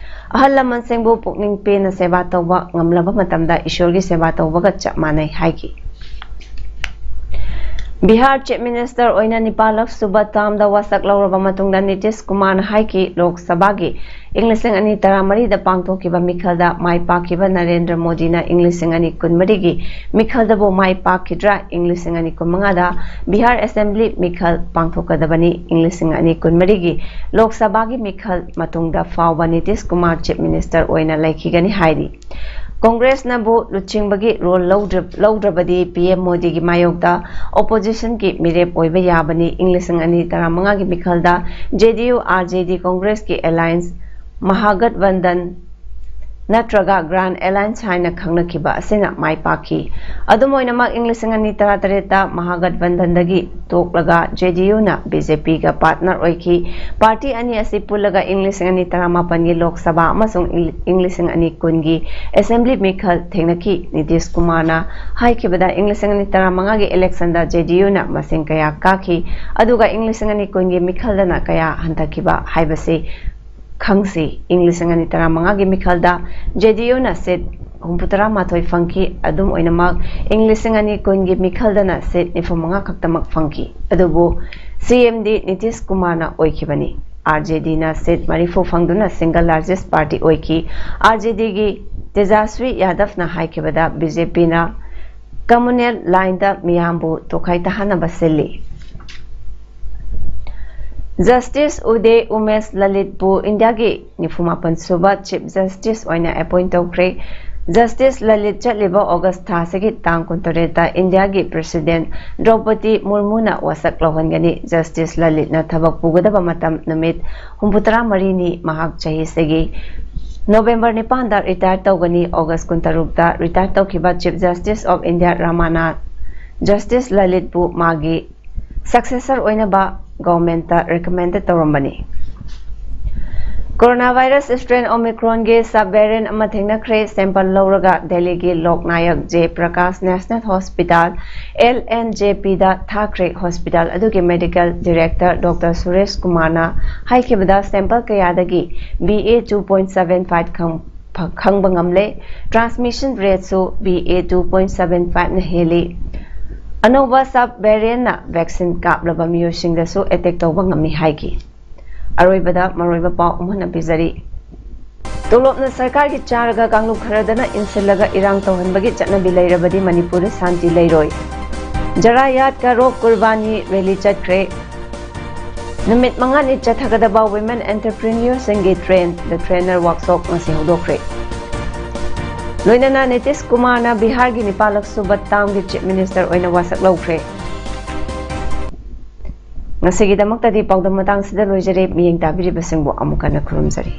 ꯑꯍꯜ ꯂꯃꯟꯁꯤꯡꯕꯨ ꯄꯨꯛꯅꯤꯡ ꯄꯦꯟꯅ ꯁꯦꯕꯥ ꯇꯧꯕ ꯉꯝꯂꯕ ꯃꯇꯝꯗ ꯏꯁꯣꯔꯒꯤ ꯁꯦꯕꯥ ꯇꯧꯕꯒ ꯆꯞ ꯃꯥꯟꯅꯩ ꯍꯥꯏꯈꯤ꯫ ꯕꯤꯍꯥꯔ ꯆꯤꯐ ꯃꯤꯅꯤꯁꯇꯔ ꯑꯣꯏꯅ ꯅꯤꯄꯥꯜꯂꯛ ꯁꯨꯕ ꯇꯥꯝꯗ ꯋꯥꯁꯛ ꯂꯧꯔꯕ ꯃꯇꯨꯡꯗ ꯅꯤꯇꯤꯁ ꯀꯨꯃꯥꯔꯅ ꯍꯥꯏꯈꯤ, ꯂꯣꯛ ꯁꯚꯥꯒꯤ ꯏꯪ ꯂꯤꯁꯤꯡ ꯑꯅꯤ ꯇꯔꯥꯃꯔꯤꯗ ꯄꯥꯡꯊꯣꯛꯈꯤꯕ ꯃꯤꯈꯜꯗ ꯃꯥꯏ ꯄꯥꯛꯈꯤꯕ ꯅꯔꯦꯟꯗ꯭ꯔ ꯃꯣꯗꯤꯅ ꯏꯪ ꯂꯤꯁꯤꯡ ꯑꯅꯤ ꯀꯨꯟꯃꯔꯤꯒꯤ ꯃꯤꯈꯜꯗꯕꯨ ꯃꯥꯏ ꯄꯥꯛꯈꯤꯗ꯭ꯔꯥ? ꯏꯪ ꯂꯤꯁꯤꯡ ꯑꯅꯤ ꯀꯨꯟꯃꯉꯥꯗ ꯕꯤꯍꯥꯔ ꯑꯦꯁꯦꯝꯕ꯭ꯂꯤ ꯃꯤꯈꯜ ꯄꯥꯡꯊꯣꯛꯀꯗꯕꯅꯤ꯫ ꯏꯪ ꯂꯤꯁꯤꯡ ꯑꯅꯤ ꯀꯨꯟꯃꯔꯤꯒꯤ ꯂꯣꯛ ꯁꯚꯥꯒꯤ ꯃꯤꯈꯜ ꯃꯇꯨꯡꯗ ꯐꯥꯎꯕ ꯅꯤꯇꯤꯁ ꯀꯨꯃꯥꯔ ꯆꯤꯐ ꯃꯤꯅꯤꯁꯇꯔ ꯑꯣꯏꯅ ꯂꯩꯈꯤꯒꯅꯤ ꯍꯥꯏꯔꯤ꯫ ꯀꯣꯡꯒ꯭ꯔꯦꯁꯅꯕꯨ ꯂꯨꯆꯤꯡꯕꯒꯤ ꯔꯣꯜ ꯂꯧꯗ꯭ꯔ-, ꯂꯧꯗ꯭ꯔꯕꯗꯤ ꯄꯤ ꯑꯦꯝ ꯃꯣꯗꯤꯒꯤ ꯃꯥꯌꯣꯛꯇ ꯑꯣꯄꯣꯖꯤꯁꯟꯒꯤ ꯃꯤꯔꯦꯞ ꯑꯣꯏꯕ ꯌꯥꯕꯅꯤ꯫ ꯏꯪ ꯂꯤꯁꯤꯡ ꯑꯅꯤ ꯇꯔꯥꯃꯉꯥꯒꯤ ꯃꯤꯈꯜꯗ ꯖꯦ ꯗꯤ ꯌꯨ, ꯑꯥꯔ ꯖꯦ ꯗꯤ, ꯀꯣꯡꯒ꯭ꯔꯦꯁꯀꯤ ꯑꯦꯂꯥꯏꯟꯁ ꯃꯍꯥꯒꯠꯕꯟꯙꯟ ꯅꯠꯇ꯭ꯔꯒ ꯒ꯭ꯔꯥꯟ ꯑꯦꯂꯥꯏꯟꯁ ꯍꯥꯏꯅ ꯈꯪꯅꯈꯤꯕ ꯑꯁꯤꯅ ꯃꯥꯏ ꯄꯥꯛꯈꯤ꯫ ꯑꯗꯨꯝ ꯑꯣꯏꯅꯃꯛ, ꯏꯪ ꯂꯤꯁꯤꯡ ꯑꯅꯤ ꯇꯔꯥꯇꯔꯦꯠꯇ ꯃꯍꯥꯒꯠꯕꯟꯙꯟꯗꯒꯤ ꯇꯣꯛꯂꯒ ꯖꯦ ꯗꯤ ꯌꯨꯅ ꯕꯤ ꯖꯦ ꯄꯤꯒ ꯄꯥꯔꯠꯅꯔ ꯑꯣꯏꯈꯤ꯫ ꯄꯥꯔꯇꯤ ꯑꯅꯤ ꯑꯁꯤ ꯄꯨꯜꯂꯒ ꯏꯪ ꯂꯤꯁꯤꯡ ꯑꯅꯤ ꯇꯔꯥꯃꯥꯄꯟꯒꯤ ꯂꯣꯛ ꯁꯚꯥ ꯑꯃꯁꯨꯡ ꯏꯪ, ꯏꯪ ꯂꯤꯁꯤꯡ ꯑꯅꯤ ꯀꯨꯟꯒꯤ ꯑꯦꯁꯦꯝꯕ꯭ꯂꯤ ꯃꯤꯈꯜ ꯊꯦꯡꯅꯈꯤ꯫ ꯅꯤꯇꯤꯁ ꯀꯨꯃꯥꯔꯅ ꯍꯥꯏꯈꯤꯕꯗ, ꯏꯪ ꯂꯤꯁꯤꯡ ꯑꯅꯤ ꯇꯔꯥꯃꯉꯥꯒꯤ ꯏꯂꯦꯛꯁꯟꯗ ꯖꯦ ꯗꯤ ꯌꯨꯅ ꯃꯁꯤꯡ ꯀꯌꯥ ꯀꯥꯈꯤ, ꯑꯗꯨꯒ ꯏꯪ ꯂꯤꯁꯤꯡ ꯑꯅꯤ ꯀꯨꯟꯒꯤ ꯃꯤꯈꯜꯗꯅ ꯀꯌꯥ ꯍꯟꯊꯈꯤꯕ ꯍꯥꯏꯕꯁꯤ ꯈꯪꯁꯤ꯫ ꯏꯪ ꯂꯤꯁꯤꯡ ꯑꯅꯤ ꯇꯔꯥꯃꯉꯥꯒꯤ ꯃꯤꯈꯜꯗ JDUꯅ seat ꯍꯨꯝꯐꯨꯇꯔꯥ ꯃꯥꯊꯣꯏ ꯐꯪꯈꯤ꯫ ꯑꯗꯨꯝ ꯑꯣꯏꯅꯃꯛ, ꯏꯪ ꯂꯤꯁꯤꯡ ꯑꯅꯤ ꯀꯨꯟꯒꯤ ꯃꯤꯈꯜꯗꯅ seat ꯅꯤꯐꯨꯃꯉꯥ ꯈꯛꯇꯃꯛ ꯐꯪꯈꯤ꯫ ꯑꯗꯨꯕꯨ CMꯗꯤ ꯅꯤꯇꯤꯁ ꯀꯨꯃꯥꯔꯅ ꯑꯣꯏꯈꯤꯕꯅꯤ꯫ RJDꯅ seat ꯃꯔꯤꯐꯨ ꯐꯪꯗꯨꯅ single largest party ꯑꯣꯏꯈꯤ꯫ RJDꯒꯤ ꯇꯦꯖꯥꯁ꯭ꯋꯤ ꯌꯥꯗꯕꯅ ꯍꯥꯏꯈꯤꯕꯗ, BJPꯅ communal lineꯗ ꯃꯤꯌꯥꯝꯕꯨ ꯇꯣꯈꯥꯏ ꯇꯥꯍꯟꯅꯕ ꯁꯤꯜꯂꯤ꯫ Justice ꯎꯗꯦ ꯎꯃꯦꯁ ꯂꯂꯤꯠꯄꯨ ꯏꯟꯗꯤꯌꯥꯒꯤ ꯅꯤꯐꯨꯃꯥꯄꯟ ꯁꯨꯕ Chief Justice ꯑꯣꯏꯅ appoint ꯇꯧꯈ꯭ꯔꯦ꯫ Justice ꯂꯂꯤꯠ ꯆꯠꯂꯤꯕ August ꯊꯥ ꯑꯁꯤꯒꯤ ꯇꯥꯡ ꯀꯨꯟꯇꯔꯦꯠꯇ ꯏꯟꯗꯤꯌꯥꯒꯤ President ꯗ꯭ꯔꯧꯄꯗꯤ ꯃꯨꯔꯃꯨꯅ ꯋꯥꯁꯛ ꯂꯧꯍꯟꯒꯅꯤ꯫ Justice ꯂꯂꯤꯠꯅ ꯊꯕꯛ ꯄꯨꯒꯗꯕ ꯃꯇꯝ ꯅꯨꯃꯤꯠ ꯍꯨꯝꯐꯨꯇꯔꯥ ꯃꯔꯤꯅꯤ꯫ ꯃꯍꯥꯛ ꯆꯍꯤꯁꯤꯒꯤ November ꯅꯤꯄꯥꯟꯗ retire ꯇꯧꯒꯅꯤ꯫ August ꯀꯨꯟꯇꯔꯨꯛꯇ retire ꯇꯧꯈꯤꯕ Chief Justice of India ꯔꯃꯥꯅꯥ Justice ꯂꯂꯤꯠꯄꯨ ꯃꯥꯒꯤ successor ꯑꯣꯏꯅꯕ governmentꯇ recommended ꯇꯧꯔꯝꯕꯅꯤ꯫ Coronavirus strain Omicronꯒꯤ sub variant ꯑꯃ ꯊꯦꯡꯅꯈ꯭ꯔꯦ꯫ Sample ꯂꯧꯔꯒ ꯗꯦꯜꯂꯤꯒꯤ ꯂꯣꯛ Nayak J Prakash National Hospital, LNJPꯗ ꯊꯥꯈ꯭ꯔꯦ꯫ Hospital ꯑꯗꯨꯒꯤ medical director Doctor ꯁꯨꯔꯦꯁ ꯀꯨꯃꯥꯔꯅ ꯍꯥꯏꯈꯤꯕꯗ, sample ꯀꯌꯥꯗꯒꯤ BA two point seven five ꯈꯪ-, ꯐ-, ꯈꯪꯕ ꯉꯝꯂꯦ꯫ Transmission rateꯁꯨ BA two point seven fiveꯅ ꯍꯦꯜꯂꯤ꯫ ꯑꯅꯧꯕ sub variantꯅ vaccine ꯀꯥꯞꯂꯕ ꯃꯤꯑꯣꯏꯁꯤꯡꯗꯁꯨ attack ꯇꯧꯕ ꯉꯝꯃꯤ ꯍꯥꯏꯈꯤ꯫ ꯑꯔꯣꯏꯕꯗ ꯃꯔꯨꯑꯣꯏꯕ ꯄꯥꯎ ꯑꯃꯨꯛ ꯍꯟꯅ ꯄꯤꯖꯔꯤ꯫ ꯇꯣꯂꯣꯞꯅ ꯁꯔꯀꯥꯔꯒꯤ ꯆꯥꯔꯒ ꯀꯥꯡꯂꯨꯞ ꯈꯔꯗꯅ ꯏꯟꯁꯤꯜꯂꯒ ꯏꯔꯥꯡ ꯇꯧꯍꯟꯕꯒꯤ ꯆꯠꯅꯕꯤ ꯂꯩꯔꯕꯗꯤ ꯃꯅꯤꯄꯨꯔꯗ ꯁꯥꯟꯇꯤ ꯂꯩꯔꯣꯏ꯫ ꯖꯔꯥꯌꯥꯠ ꯀꯥꯔꯣꯛ ꯀꯨꯔꯕꯥꯅꯤ rally ꯆꯠꯈ꯭ꯔꯦ꯫ ꯅꯨꯃꯤꯠ ꯃꯉꯥꯅꯤ ꯆꯠꯊꯒꯗꯕ women entrepreneurꯁꯤꯡꯒꯤ train, The Trainer Workshop ꯉꯁꯤ ꯍꯧꯗꯣꯛꯈ꯭ꯔꯦ꯫ ꯂꯣꯏꯅꯅ ꯅꯤꯇꯤꯁ ꯀꯨꯃꯥꯔꯅ ꯕꯤꯍꯥꯔꯒꯤ ꯅꯤꯄꯥꯜꯂꯛ ꯁꯨꯕ termꯒꯤ Chief Minister ꯑꯣꯏꯅ ꯋꯥꯁꯛ ꯂꯧꯈ꯭ꯔꯦ꯫ ꯉꯁꯤꯒꯤꯗꯃꯛꯇꯗꯤ ꯄꯥꯎꯗꯝ ꯃꯇꯥꯡꯁꯤꯗ ꯂꯣꯏꯖꯔꯦ꯫ ꯃꯤꯠꯌꯦꯡ ꯇꯥꯕꯤꯔꯤꯕꯁꯤꯡꯕꯨ ꯑꯃꯨꯛ ꯍꯟꯅ ꯈꯨꯔꯨꯝꯖꯔꯤ꯫